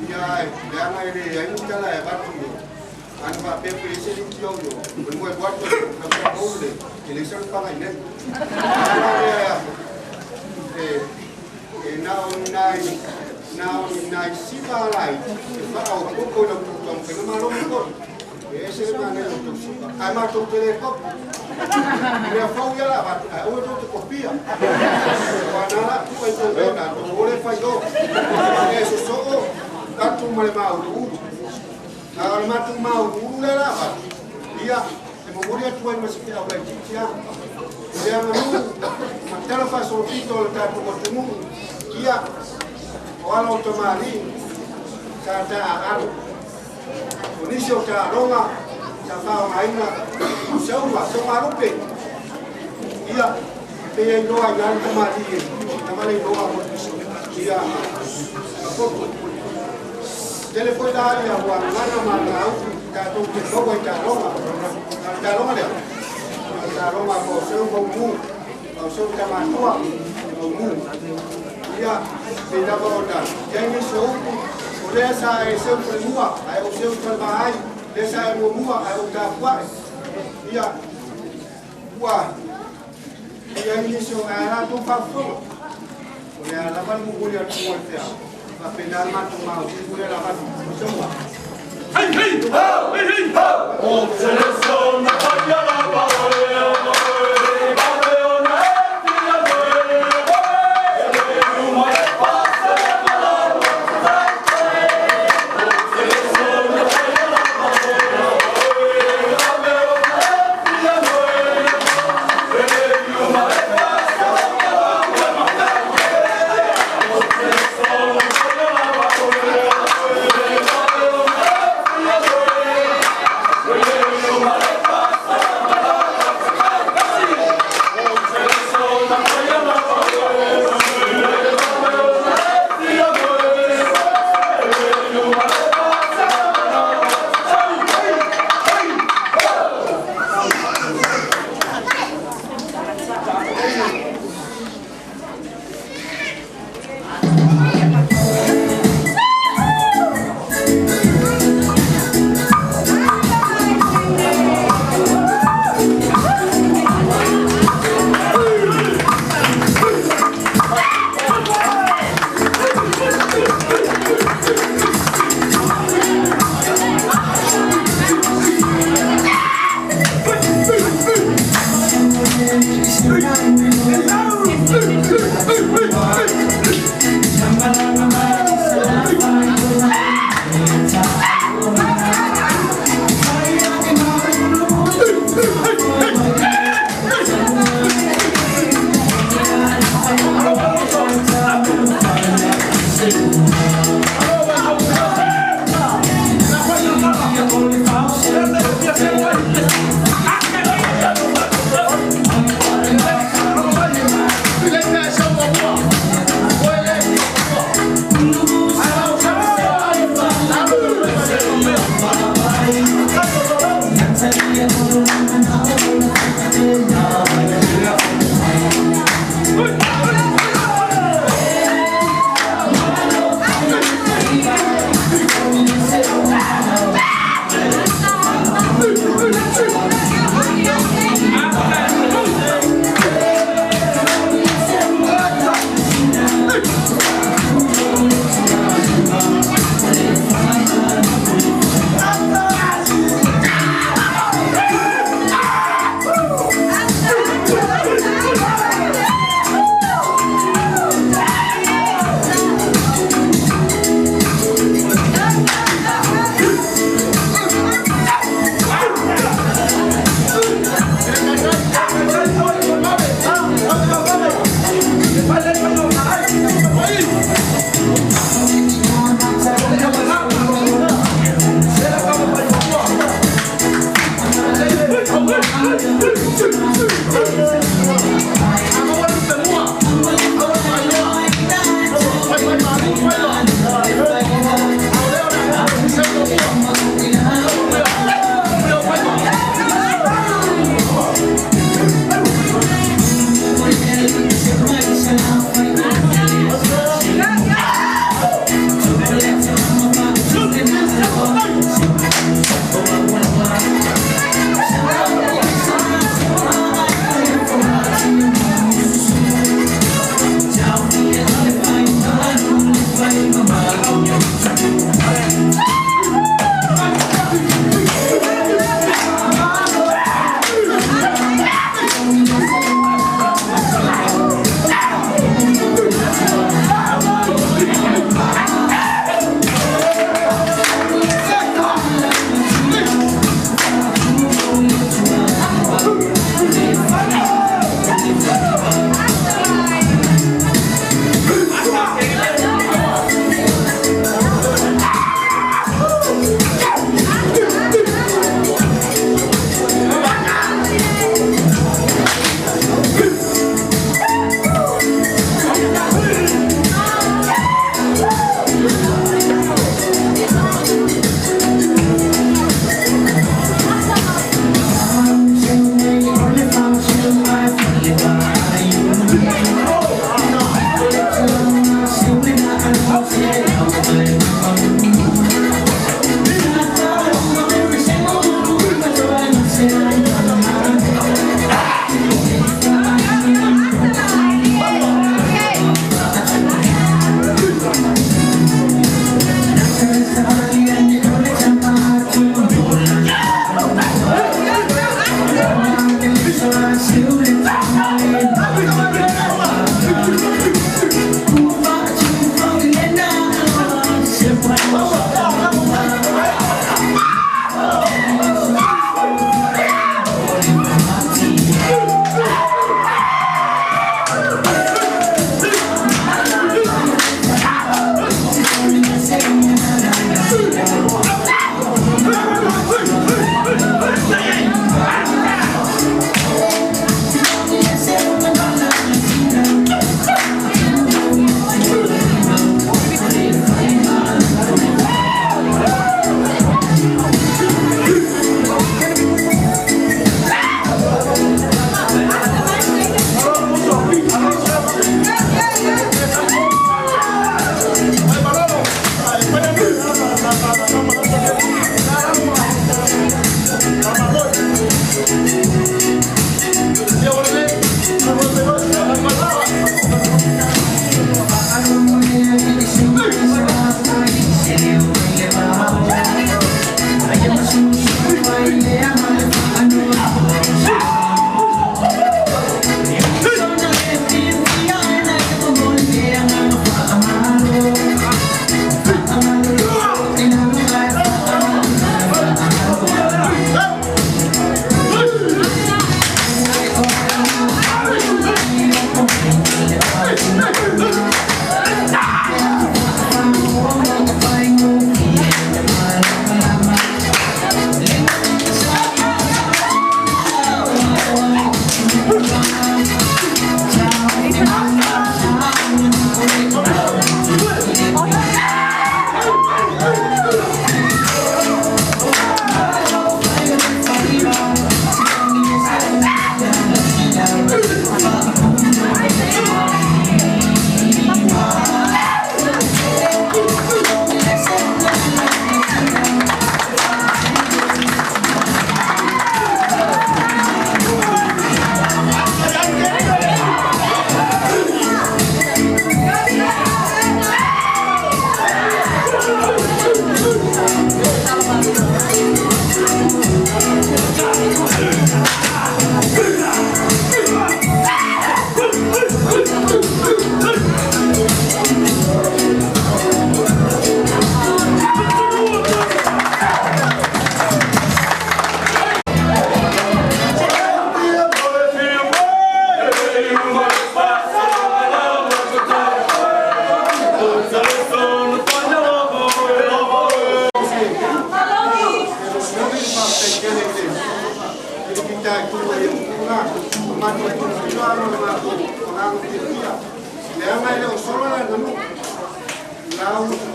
Ia leaga e leai ni tala e avatu i o. Ana faapea pe ese le iti au i o. O le moe atu na faapou le e leai sana paga i nei. Ala lea e afu. E na o ni nai na o ni nai siva laiti e faaopoopo i la outou taumafaiga malo ma koi. E ese le manaia o tou siva. Ae matou te le kopi. O mea fou ia la avatu, ae aua tou te kopia. Aua na la tuu ai tou mea tou o le fai o. E sosoo atu ma le mauluulu. A o le matou mauluulu lea la avatu, ia, e momoli atu ai ma se feau laitiiti lava. O le aganuu ma tala faasolopito o le tatou atunuu, ia, o ala o tamalii sa taaalo. O nisi o taaloga sa faaaogaina o sauga, saugalupe. Ia, pei e iloa ai lava le tamalii e lava le iloa ia poto. Tele foi la ia ua gagana ma gaupu tatou te maua i taaloga. A o le taaloga lea, o le taaloga po o seu maumu, o seu tamatua maumu. Ia, pei lava ona i ai nisi o upu, o lea sa e seu falemua, ae ou seu falevaai, lea sa e muamua, ae ou tapuae. Ia, ua i ai nisi o ae a latou faafofoga. O le a lava le momoli atu o le feau, faapena le matou mautino lea la avatu i Samoa. Hei hei ho! Hei hei ho!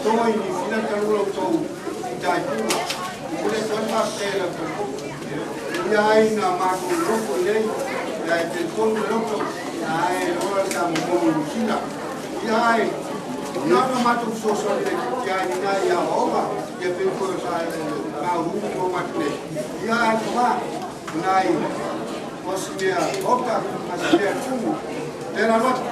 toga i Niu Sila talu la outou fitaituga. E momoli atu ai le faafetai a la outou potu. E ui lava ina matou nonofo i inei, ae talitonu le loto, ae ola le ta momoli i Niu Sila. Ia ae na ona matou fesoasoani laitiiti lava i nai aoaoga, ia pei foi o sa gauluga ma atu nei. Ia ae toga, o nai o si mea ota ma si mea tumu, lea la alu atu.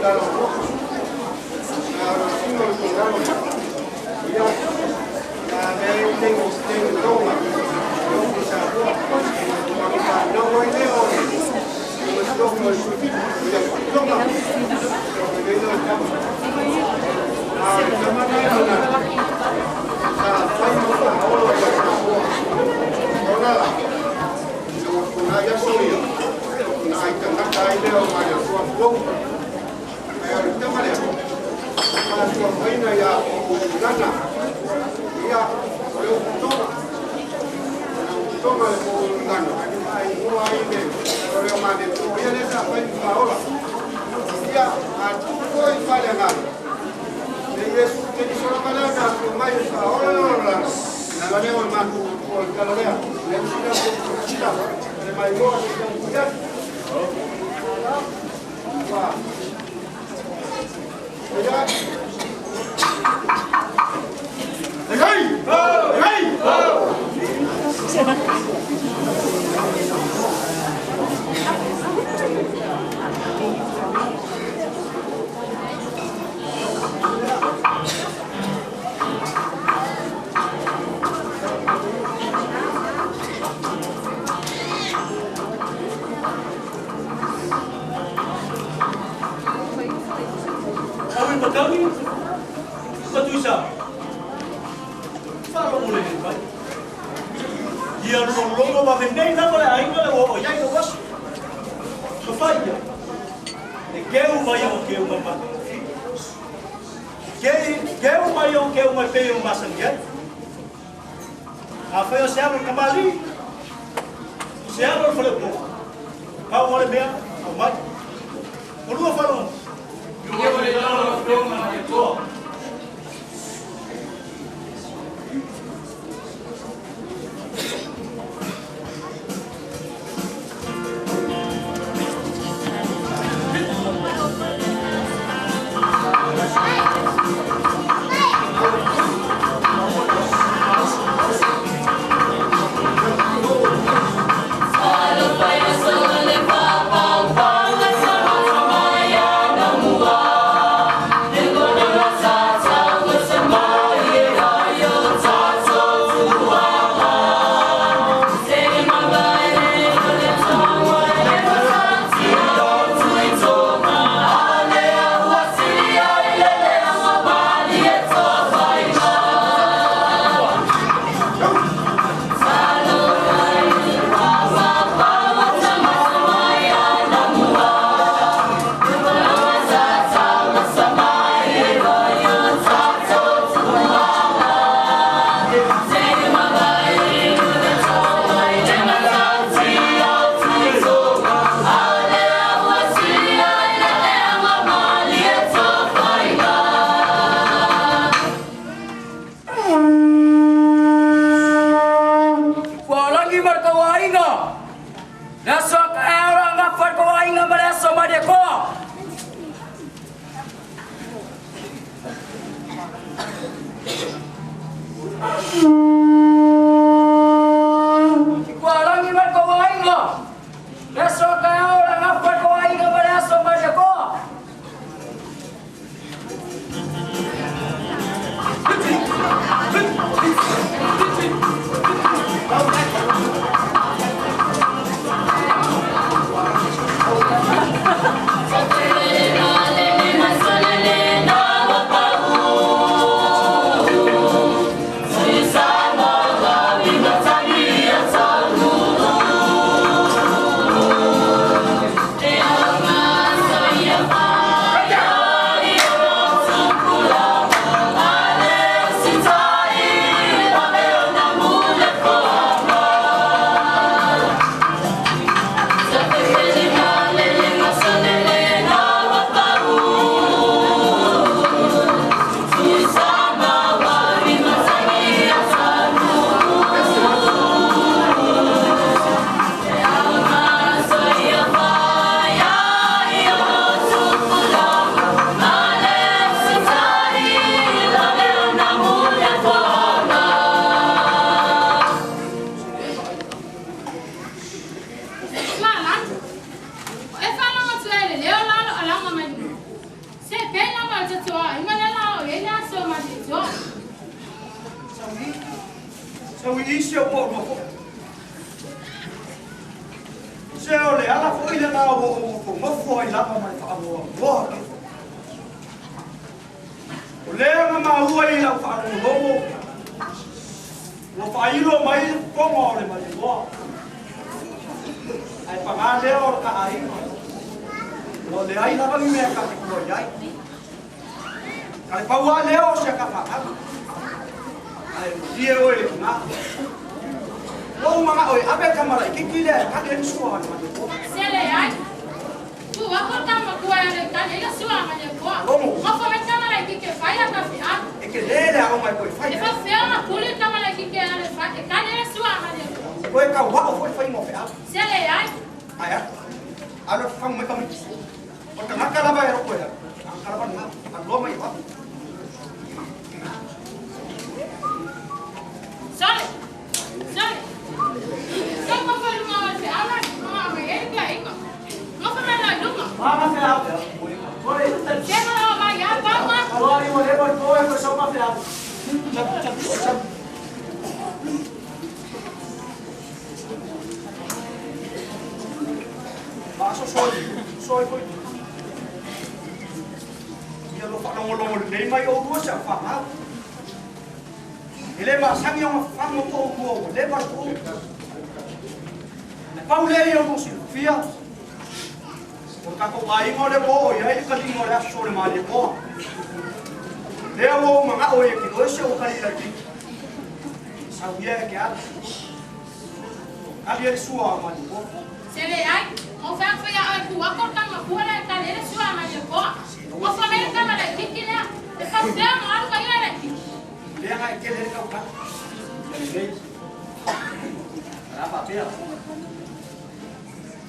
tala o moku. A o sino le tongalo. Ia, a lea i tengi tengi tonga. O ku sa toa. Ma ka nau ai lea o le. O le tohu mo le sufitu. Ia, tonga. O le leina o tama. A le tama nei o nā. Sa fai mo ka olo i sa toa. Ona la. O na ia so ia. Na ai tangata ai lea o mai le tua flow. Ai o le tama lea. Ma tua faina ia o lana. Ia o le utoga. Na utoga le o lana. Ai mua ai le o le o mane tu. Ia le sa fai fa ola. Ia a tu foi fale ngalo. Le Yesu te ni sola kala na tu mai fa ola la la. Na la le o ma tu o le kala lea. Le sina ko chita. Le mai mo a te ku ya. Wa. Ia Hey! Hey! Awi matawi, matuisa. Wharo mo le le mai. Ia lologo wa venei na le ainga le o iai o wasu. So whai ia. E keu mai o keu mai mai. Keu mai o keu mai pe o masangi ai. A whai o se alo kamali. Se alo whale po. Pau wale mea, au mai. O lua wharo. Ia le lalo o na te toa. Alo ma te toa inga le la o ye la so ma te toa. Sau i isi au po no. Se o le ala fo ile na o o mo fo i lapa mai fa mo mo. O le nga ma ua i lau fa mo mo. Ua fa ilo mai pongo le mai mo. Ai pa nga le o ka ai. O le ai lava ni me ka ko i ai. Ka le pau a le o se ka fa. Ai die o le na. O manga oi abe kamara ikiki le ka le sua ma le ko. Se le ai. Tu wa ko ta ma kua le ka le sua ma le ko. Mo fo me kamara ikiki fa ya ka fi a. E ke le le o mai ko fa. E fa fe ma kuli kamara ikiki le fa e ka le sua ma le ko. Ko e ka wa o fo fa mo fe a. Se le ai. Ai a. Alo fa mo ka mi. O ka ngaka la ba ro ko ya. Ka la ba na. A lo mai wa. Sole. Sole. Só uma foi uma vez, ela não me ele que aí. Não foi mais não. Mama fe a. Oi. Que não vai ya pa ma. Oi, mo le mo foi só uma fe a. Chap chap chap. Paso soi, soi foi. Ia lo fa longo longo le mai o dua sa fa ma. Ele ma sangi o fa mo ko ko le pa ko. Pau le ia mo silfia. O ka ko ai mo le mo ia i ka lingo le aso le ma le ko. Le o manga o ia ki o se o ka li la ki. Sa ia ke a. Ka li le sua ma le ko. Se le ai, o fa fa ya ai ku wa ko ka ma ku la ka le sua ma le ko. O fa me ka ma le ki ki le. E fa se mo alu ka ia le ki. Le ga ke le ka ka. Le. Ra pa pea.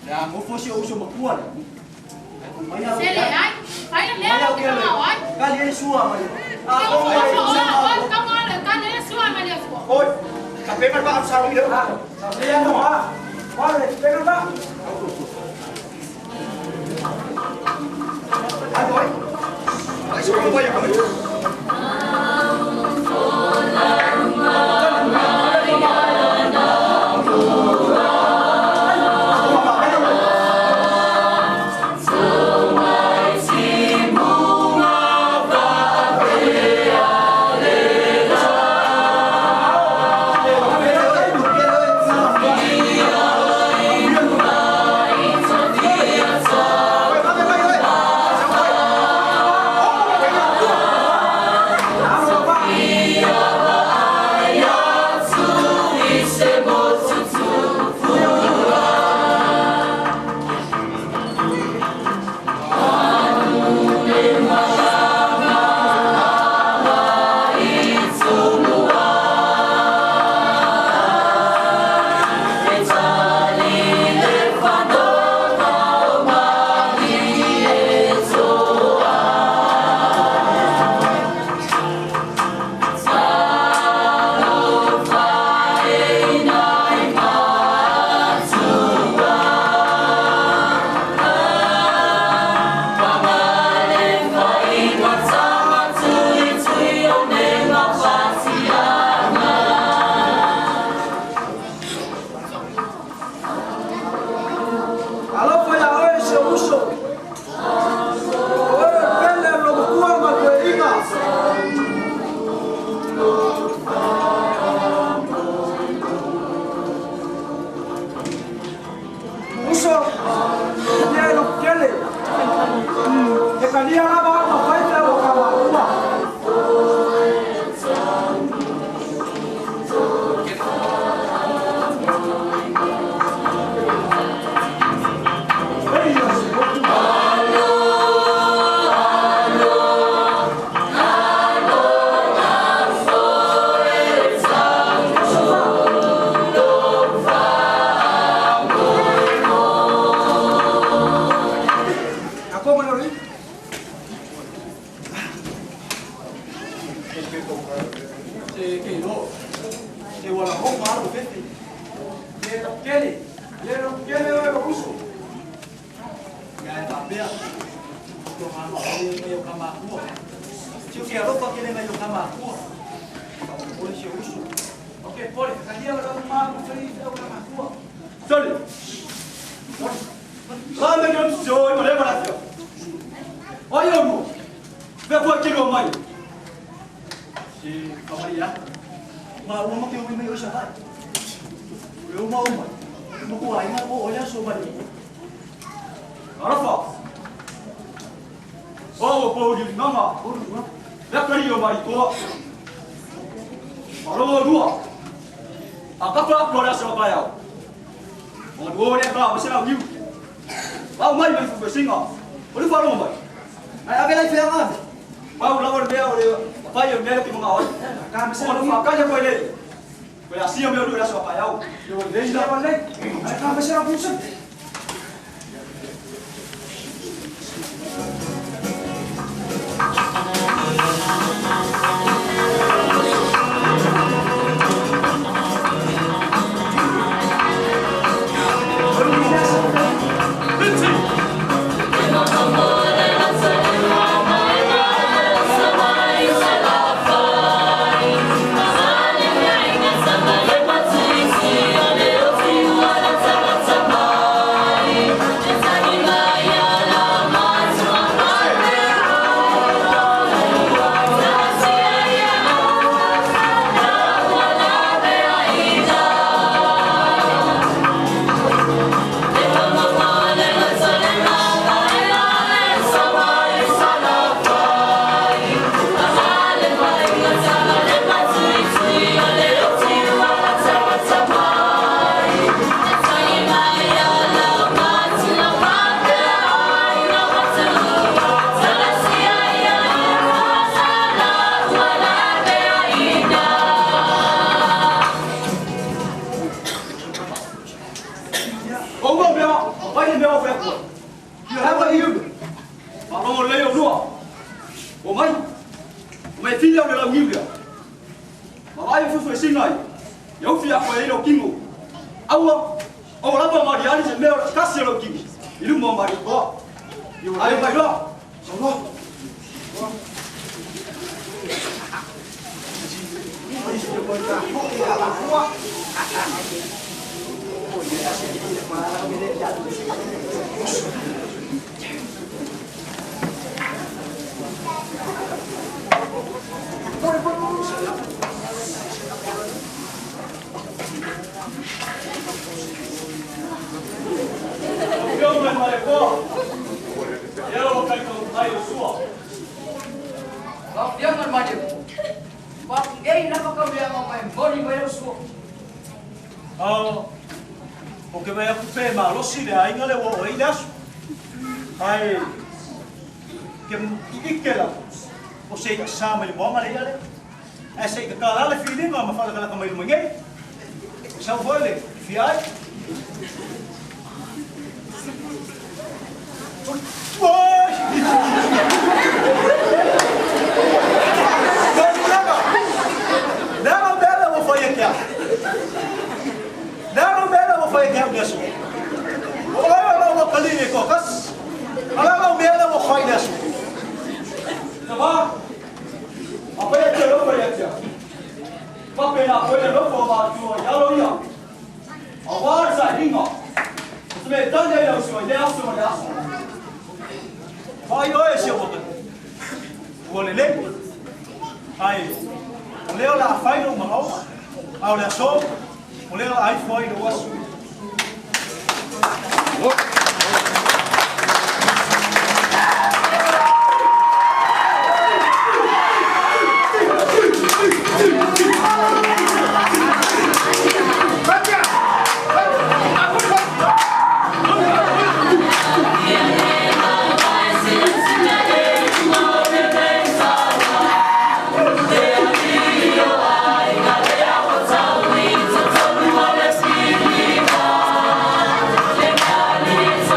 Ya mo fo se o so makua le. Se le ai, ai le le ke ma ai. Ka le sua ma le. A ko ko ka ma le ka le sua ma le ko. Oi, ka pe ma ba sa ri le. Sa le ya no ha. Wa le pe ma ba. Ai oi. Ai so ko ya ka. fautuaga mai nai o ta matua. Si o ke alofa tele nai o ta matua. Faamolemole si ou uso. O ke pole, fekalia o lau ma ma fai i au ta matua. Soli. La me ke so i ma le ma la fia. Ai o lu. Ve ko ke lo mai. Si faamalie atu. Ma ua ma ke umi mai o i Savaii. O le uma o mai. Ma ku aiga po o le aso malie. Alofa. O po di nganga. Le ka ri o mai ko. Ma lo lua. A ka pa ko le aso ka yao. O lu le ka ma se la niu. Au mai mai fu singa. O le fa lo mai. Ai ave lai feaga ave. Pau lava le mea o le pai o mea ke manga oi. Ka ma se O la le niu. fa ka ya ko le. Ko ya si o mea lu le aso ka yao. Yo le la le. Ai ka ma se la pusa. O mo mea, pai le mea o fea koe. Ia hava i uga. Whalongo lei o lua. O mai. O mai fili au le lau ngiu lea. Ma vai o fufu e singa ai. Ia ufi a koe i lau kingo. Aua, o lapa mari ali se mea o le kasi o lau kingo. I luma o mari koa. Ai mai loa. Sauloa. Lau mai mare koa. Ia lau kai kau tai o sua. Lau Afioga i le Malietoa, faapugei lava kauleaga mai moli mai lau sua. Ao, o ke vai aku pe malosi le aiga le ua o ai le aso. Ai, ke ike la, o se i sa mai le moanga le ia le. Ai se i ka kala le filinga ma whalakalaka mai luma ngei. O sau foi le, fia ai. Oi! Tolu langa! Langa mea ua fai e ke au. Langa mea ua fai e ke au le aso. O ai o lau kali e kokas. Ala lau mea ua fai le aso. Tama, a pai e te lopo ia tia. Pape na koe le lopo ma tua i alo ia. A wā sa hinga. O te mea tane ia usua i le aso ma le aso. Whai oe si o waka. Ua le lei. Ai, o leo la whai no mangao. A o le aso, o leo la ai whai no aso. Thank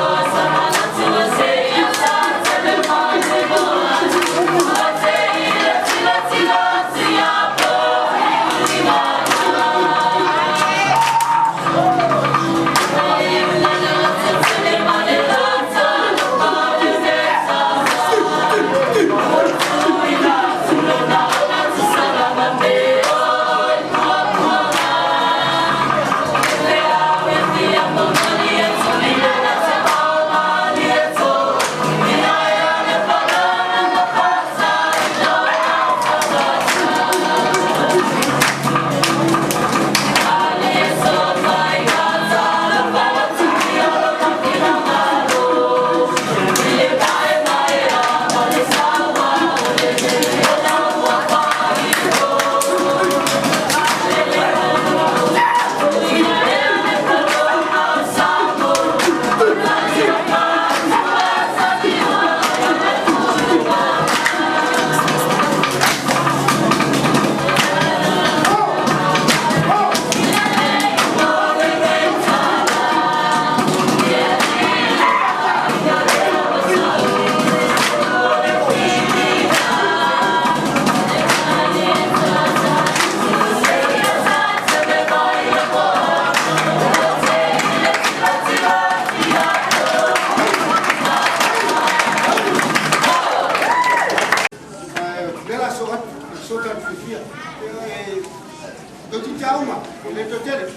mea uma, e le toatele.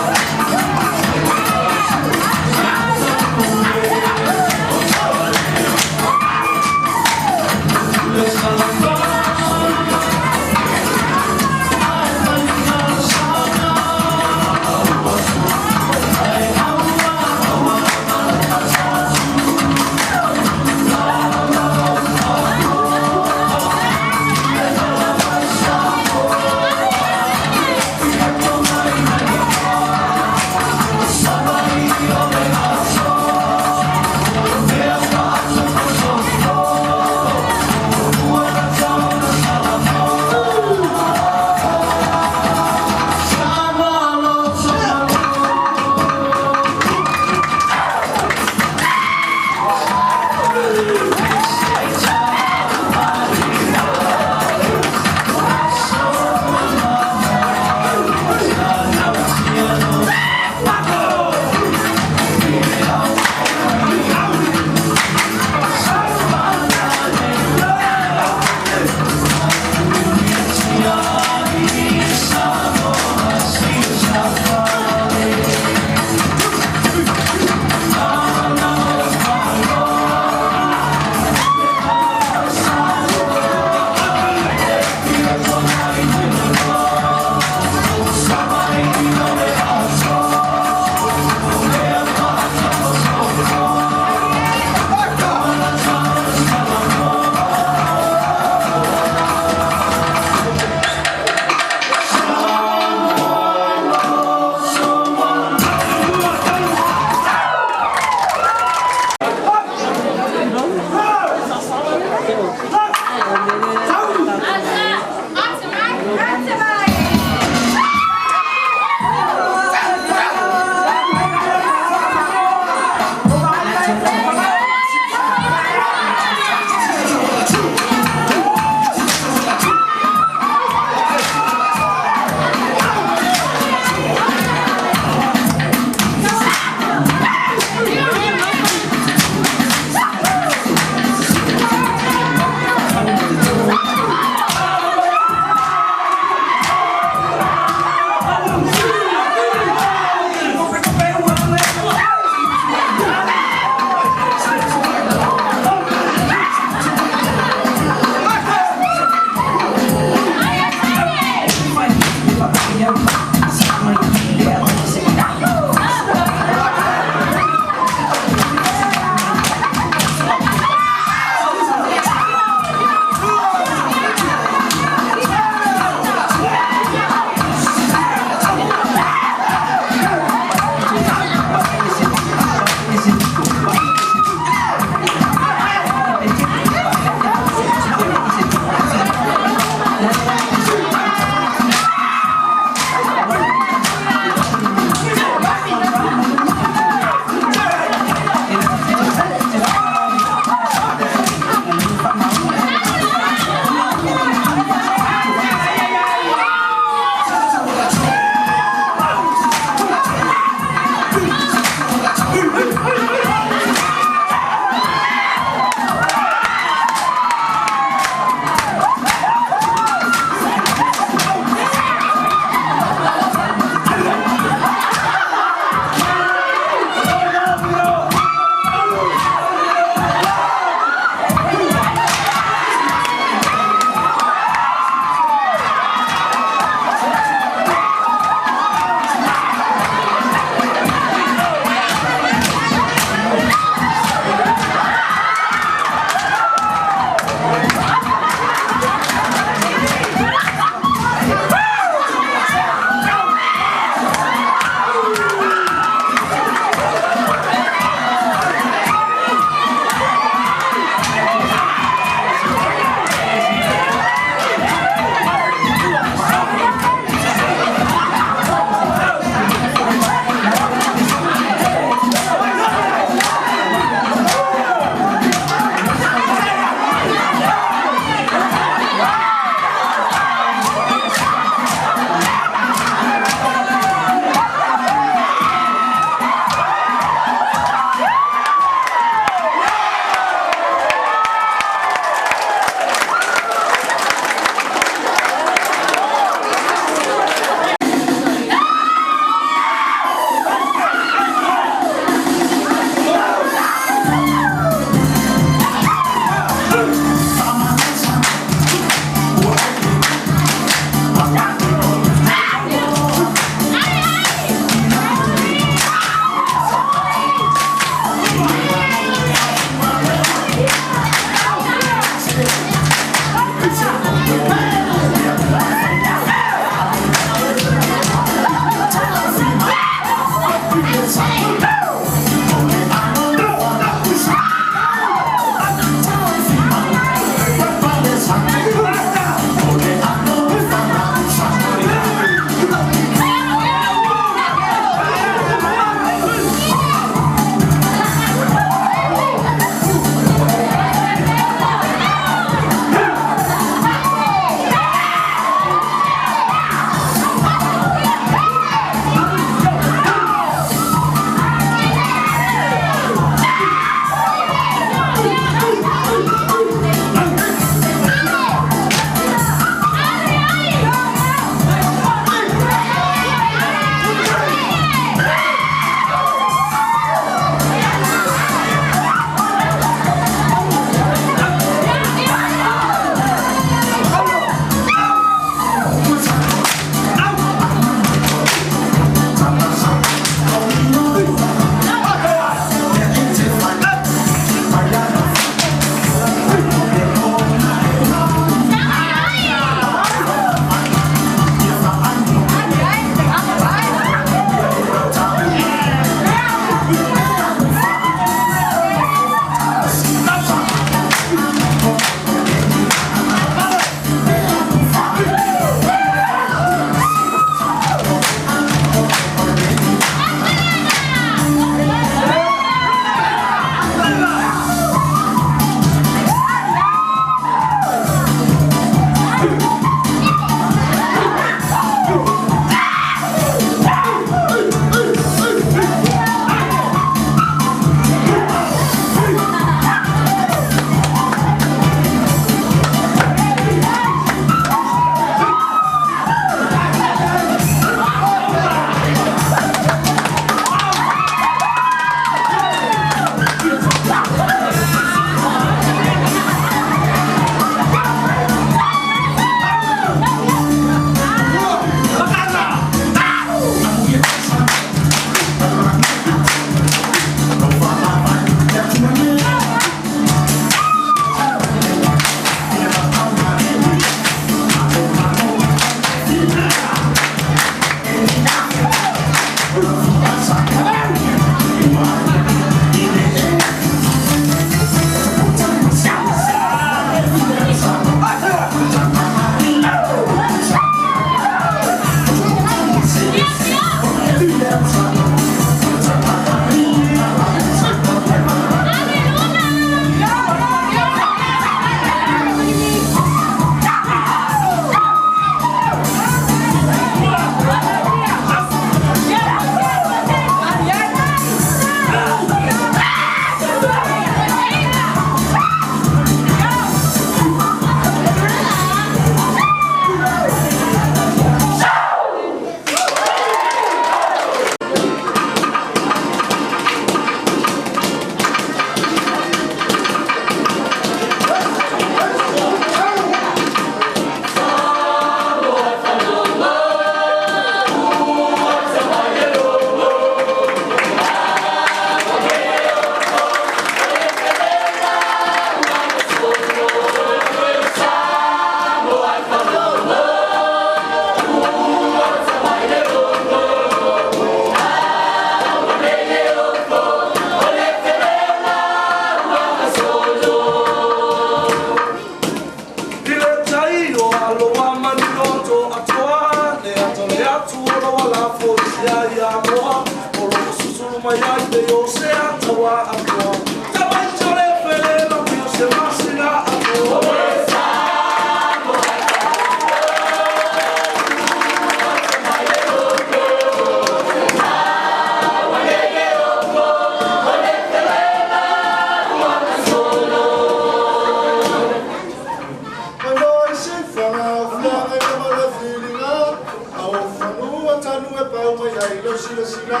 tai lo silasila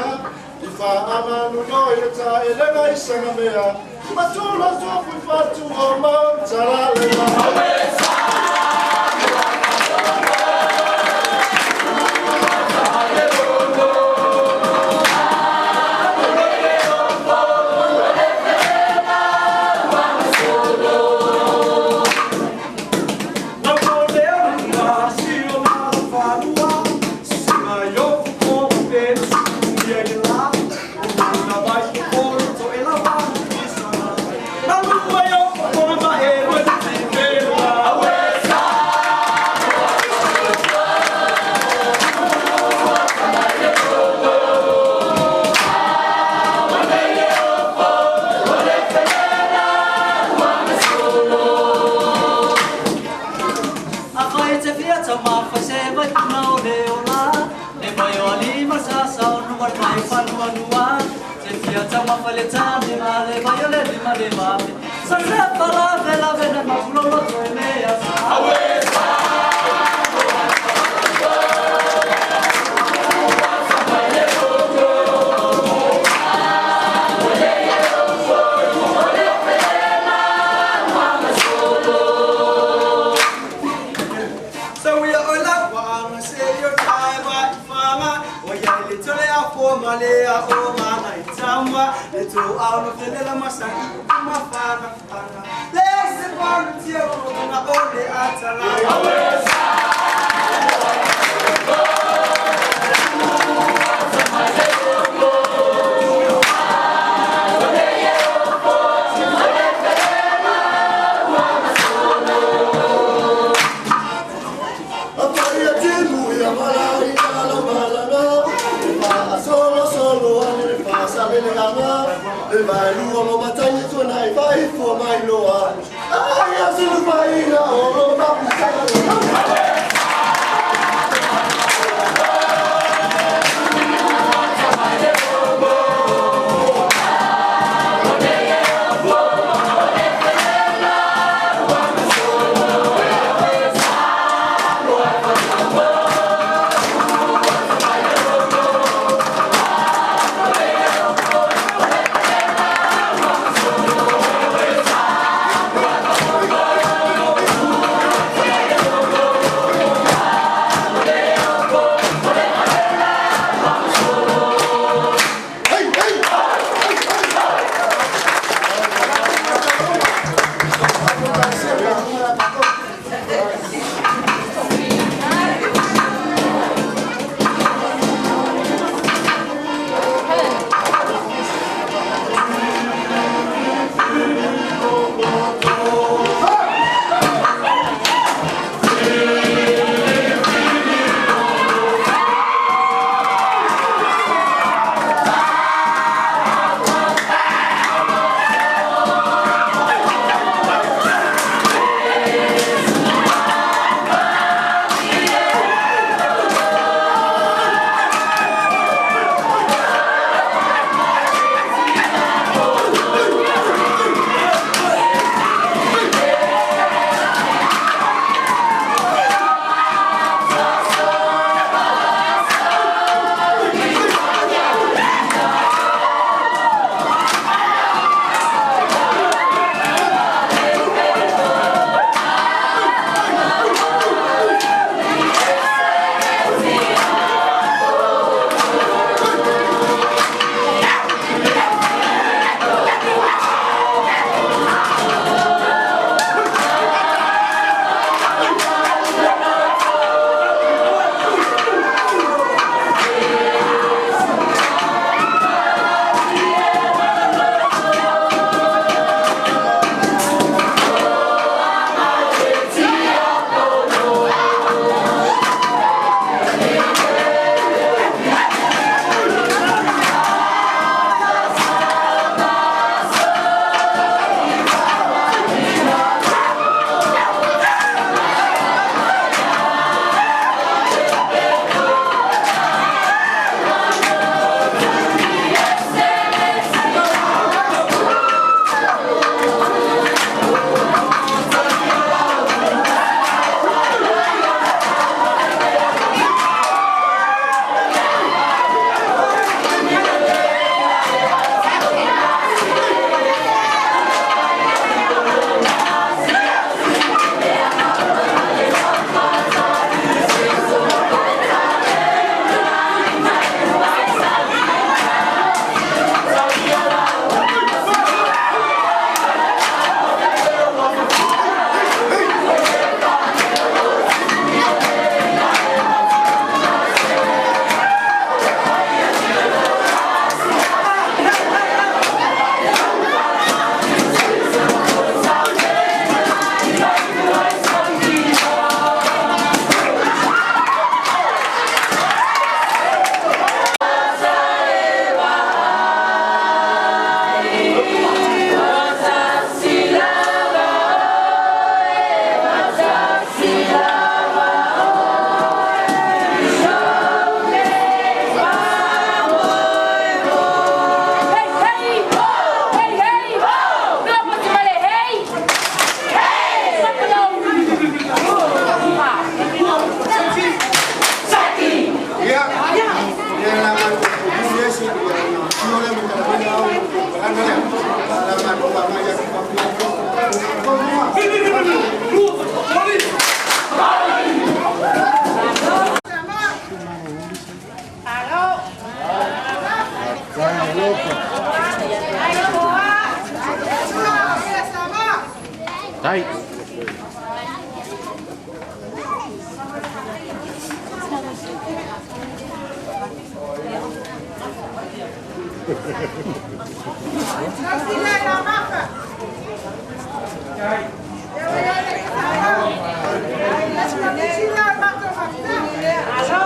i faamalolo i le taelega i sagamea matula tofu i fatu o mautalalega.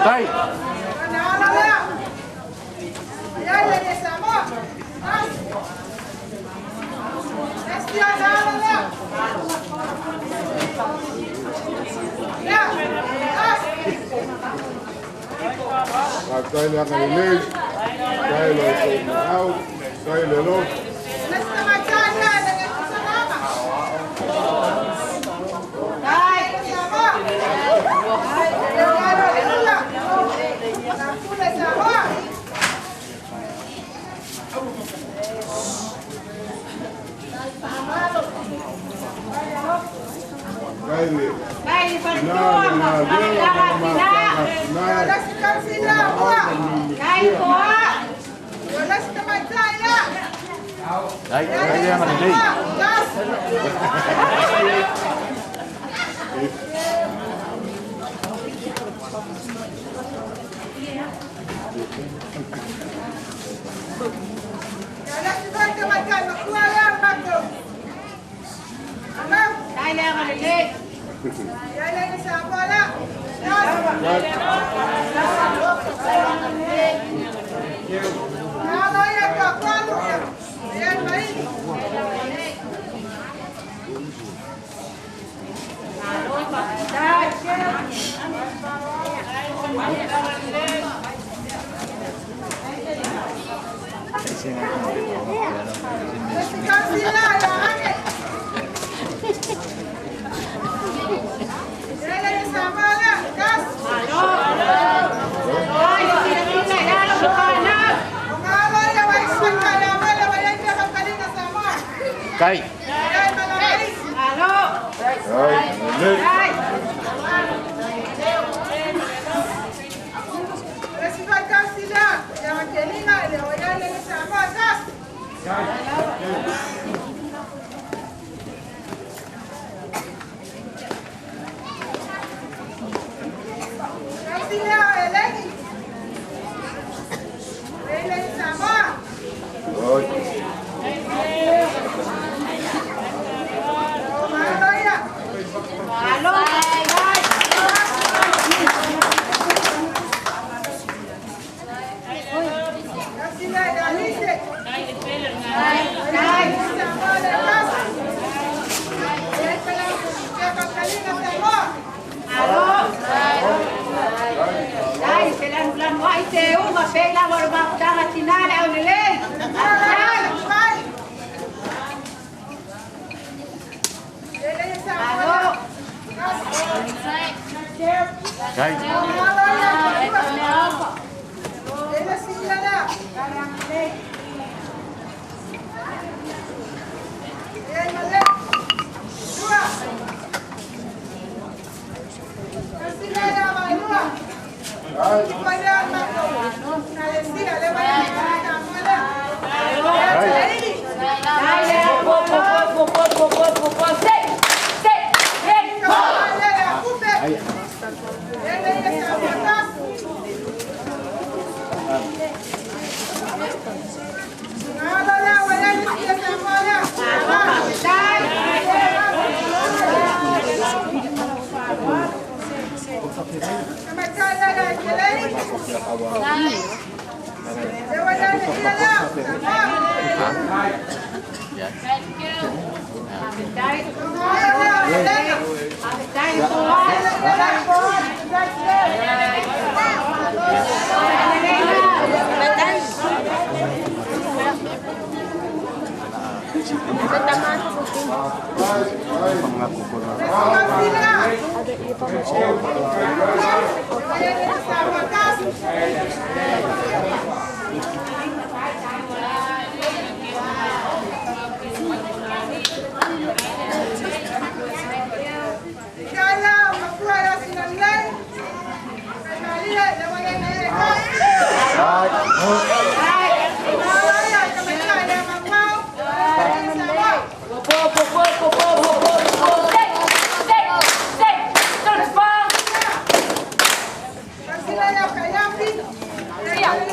Tai. Faafetai le agalelei, faafetai i lo outou manao, faafetai i le alofa. Faafetai i le tina le galuega ma le mafutaga a tina o maau ma le Nunusia. Tai, tai le agalelei. Tai. Tai, lelei. Oi. Tai.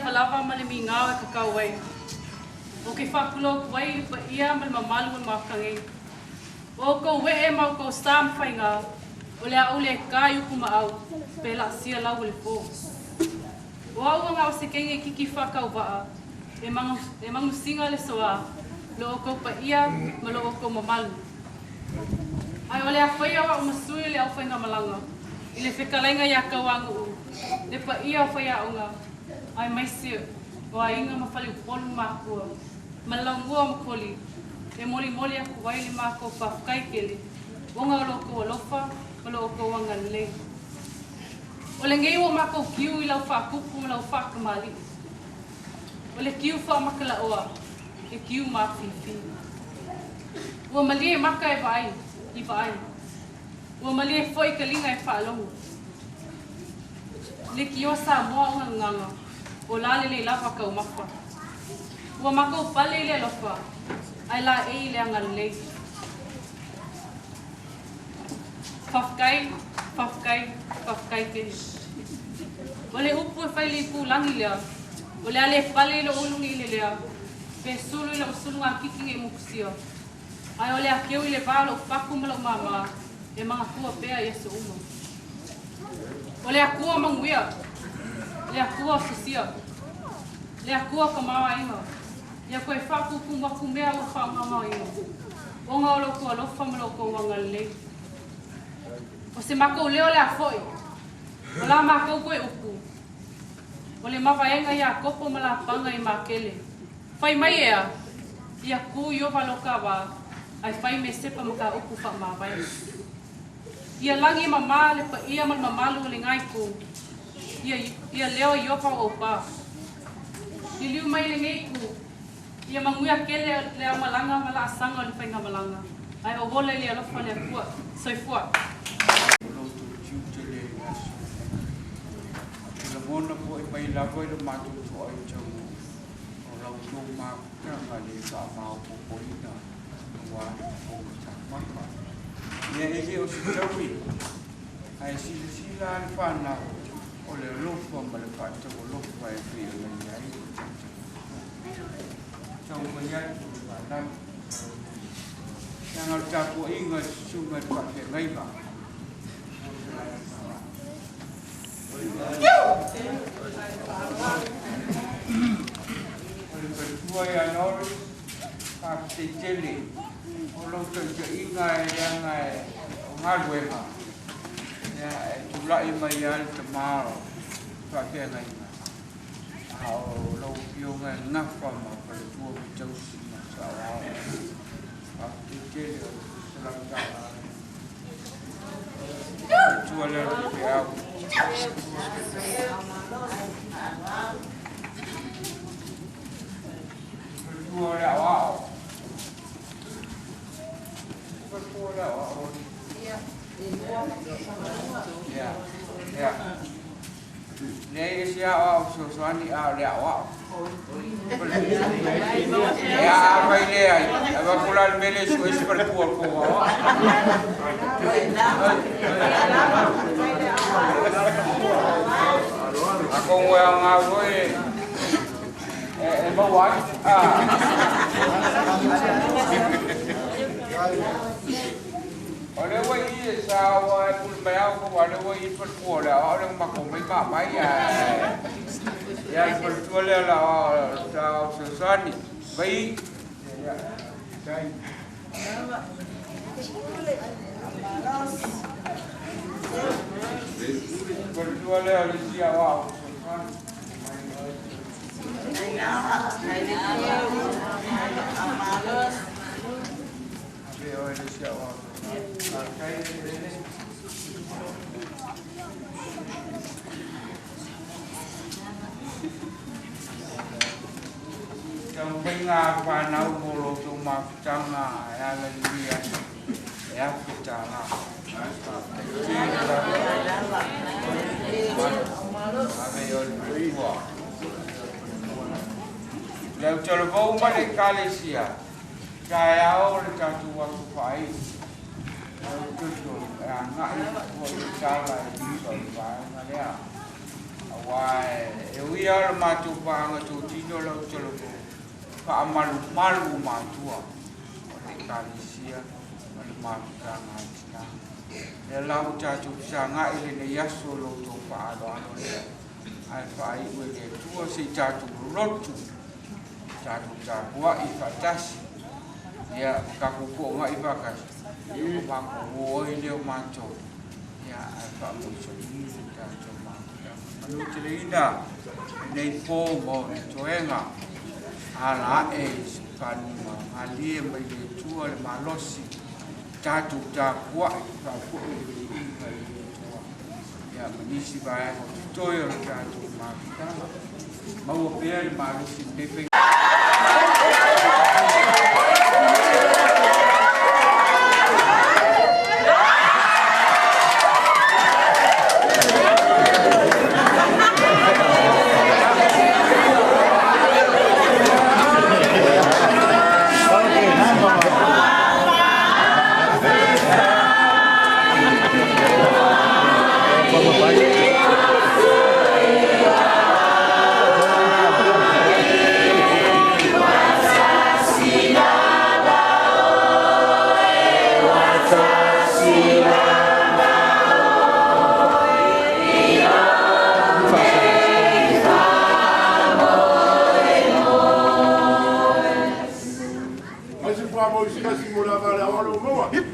lavalava ma le migao e kakau ai. Ou te faatulou atu ai i le paia ma le mamalu o le Maota nei. O outou ee ma outou sa ma faiga, o le a ou le ta i upu ma au, pe laasia lau o le po. O au ua na o se teine itiiti faatauvaa, e e manusina le soā, lo outou paia ma lo outou mamalu. Ae o le a faia o au ma sui o le aufaigamalaga i le fetalaiga iā Tauanu'u, le paia o faiaoga, aemaise o aiga ma faleupolu ma matua, ma le laumua o Makoli, e molimoli atu ai le matou faafetai tele ona o lo outou alofa ma lo outou agalelei. O lenei ua matou tiu i lau faatupu ma lau faatamalii. O le tiu faamatalaoa, e tiu mafifi. Ua malie maka e vaai, i vaai. Ua malie foi taliga e faalogo. Leitioa Samoa o gagaga, o la lelei lava taumafa. Ua matou pale i le alofa, ae laei i le agalelei. Faafetai, faafetai, faafetai tele. O le upu e fai i le itulagi lea, o le a le pale i lou ulu nei i le lea, pe sulu i lau sulugatiti nei motusia, ae o le a keu i le va o lou fatu ma lou māmā e manatua pea i aso uma. O le Atua manuia, le Atua o sosia, le Atua o tamaoaiga, ia toe faapuupuu atu mea ua faamaomaoina, ona o lo outou alofa ma lo outou agalelei. O se matou leo le a foi, o la matou toe upu, o le mavaega iā Kopo ma Lapaga i Makele. Fai mai ea, ia ku Iova lo ka wā, ae fai me sepa ma ka upu faamavae. Ia lagi e mamā le paia ma le mamalu o le Ngāi Ku, ia, ia leo Iova o Opa. Liliu mai lenei itu, ia manuia tele le aumalaga ma laasaga o le faigamalaga, ae ou ola i le alofa o le Atua. Soifua. O lo outou tiute lea i le aso lenei. Ou te lagona foi mai lava i lo matou toaitauo o la outou mafutaga le faamaopoopoina aua le fofoga taumafa. Ia e le o se taui, ae silasila lava le fanau o le alofa ma le faataualofa e pei ona i ai le tautauga. Tau mai atu le fanau. Leaga o le tapuaiga i le susuga i le faafeagaiga. O le faletua ia Norris, faafetai tele o lau taitaiga e leaga o galuega e tulai mai lava le tama o faafeagaiga, a o lau afioga e gafa ma faletua ma tausi ma saoao. Faafetai tele o le $100. Faletua lea o le feau. Faletua o le aoao. Faletua o le aoao. Ia, ia. Leai e se aoao fesoasoani a o le aoao. Ia, afai leai, avatu la le mea lea e sue se faletua o le tou aoao. Atonu e aoga foi e maua ai. O lea ua i i e sa ua e pule mai au aua o lea ua i i le faletua o le aoao lea na matou omai ma aumai ae ia le faletua lea o le aoao sa fesoasoani vai ia tai. Faletua lea o le isi aoao fesoasoani. Ave oe le isi aoao Faafetai le Taumafaiga a fanau mo lo outou mafutaga e ala i lenei aso e $1,000. Faafetai tele lava. Ave oe le faletua. Le au talavou ma le Ekalesia. Taeao le tatou aso faaii. Lau toto e agai foi le tala e tusa o le vaega lea. Auā e ui lava o le matou paaga totino lau talavou faamalumalu matua o le Ekalesia ma le mafutaga a tinā. Lea la ua tatou fesagai i lenei aso i lo outou faaaloalo lea, ae faaiu e le Atua se i tatou lotu, tatou tapuai faatasi, ia ma tatou toonai faatasi, ia ma matou o ai lea o matou, ia ae faamoesoini le tatou mafutaga. Manuteleina lenei po ma ona toega, ala ae i se fanuga malie mai le Atua le malosi, tatou tapuai faafoi le viiga i le Atua, ia ma nisi vaega o totoe o le tatou mafutaga. Maua pea le malosi i lenei faiga. Ai se fuamoa i se kasi mo le ava a le ao o lea ua maua. Hip!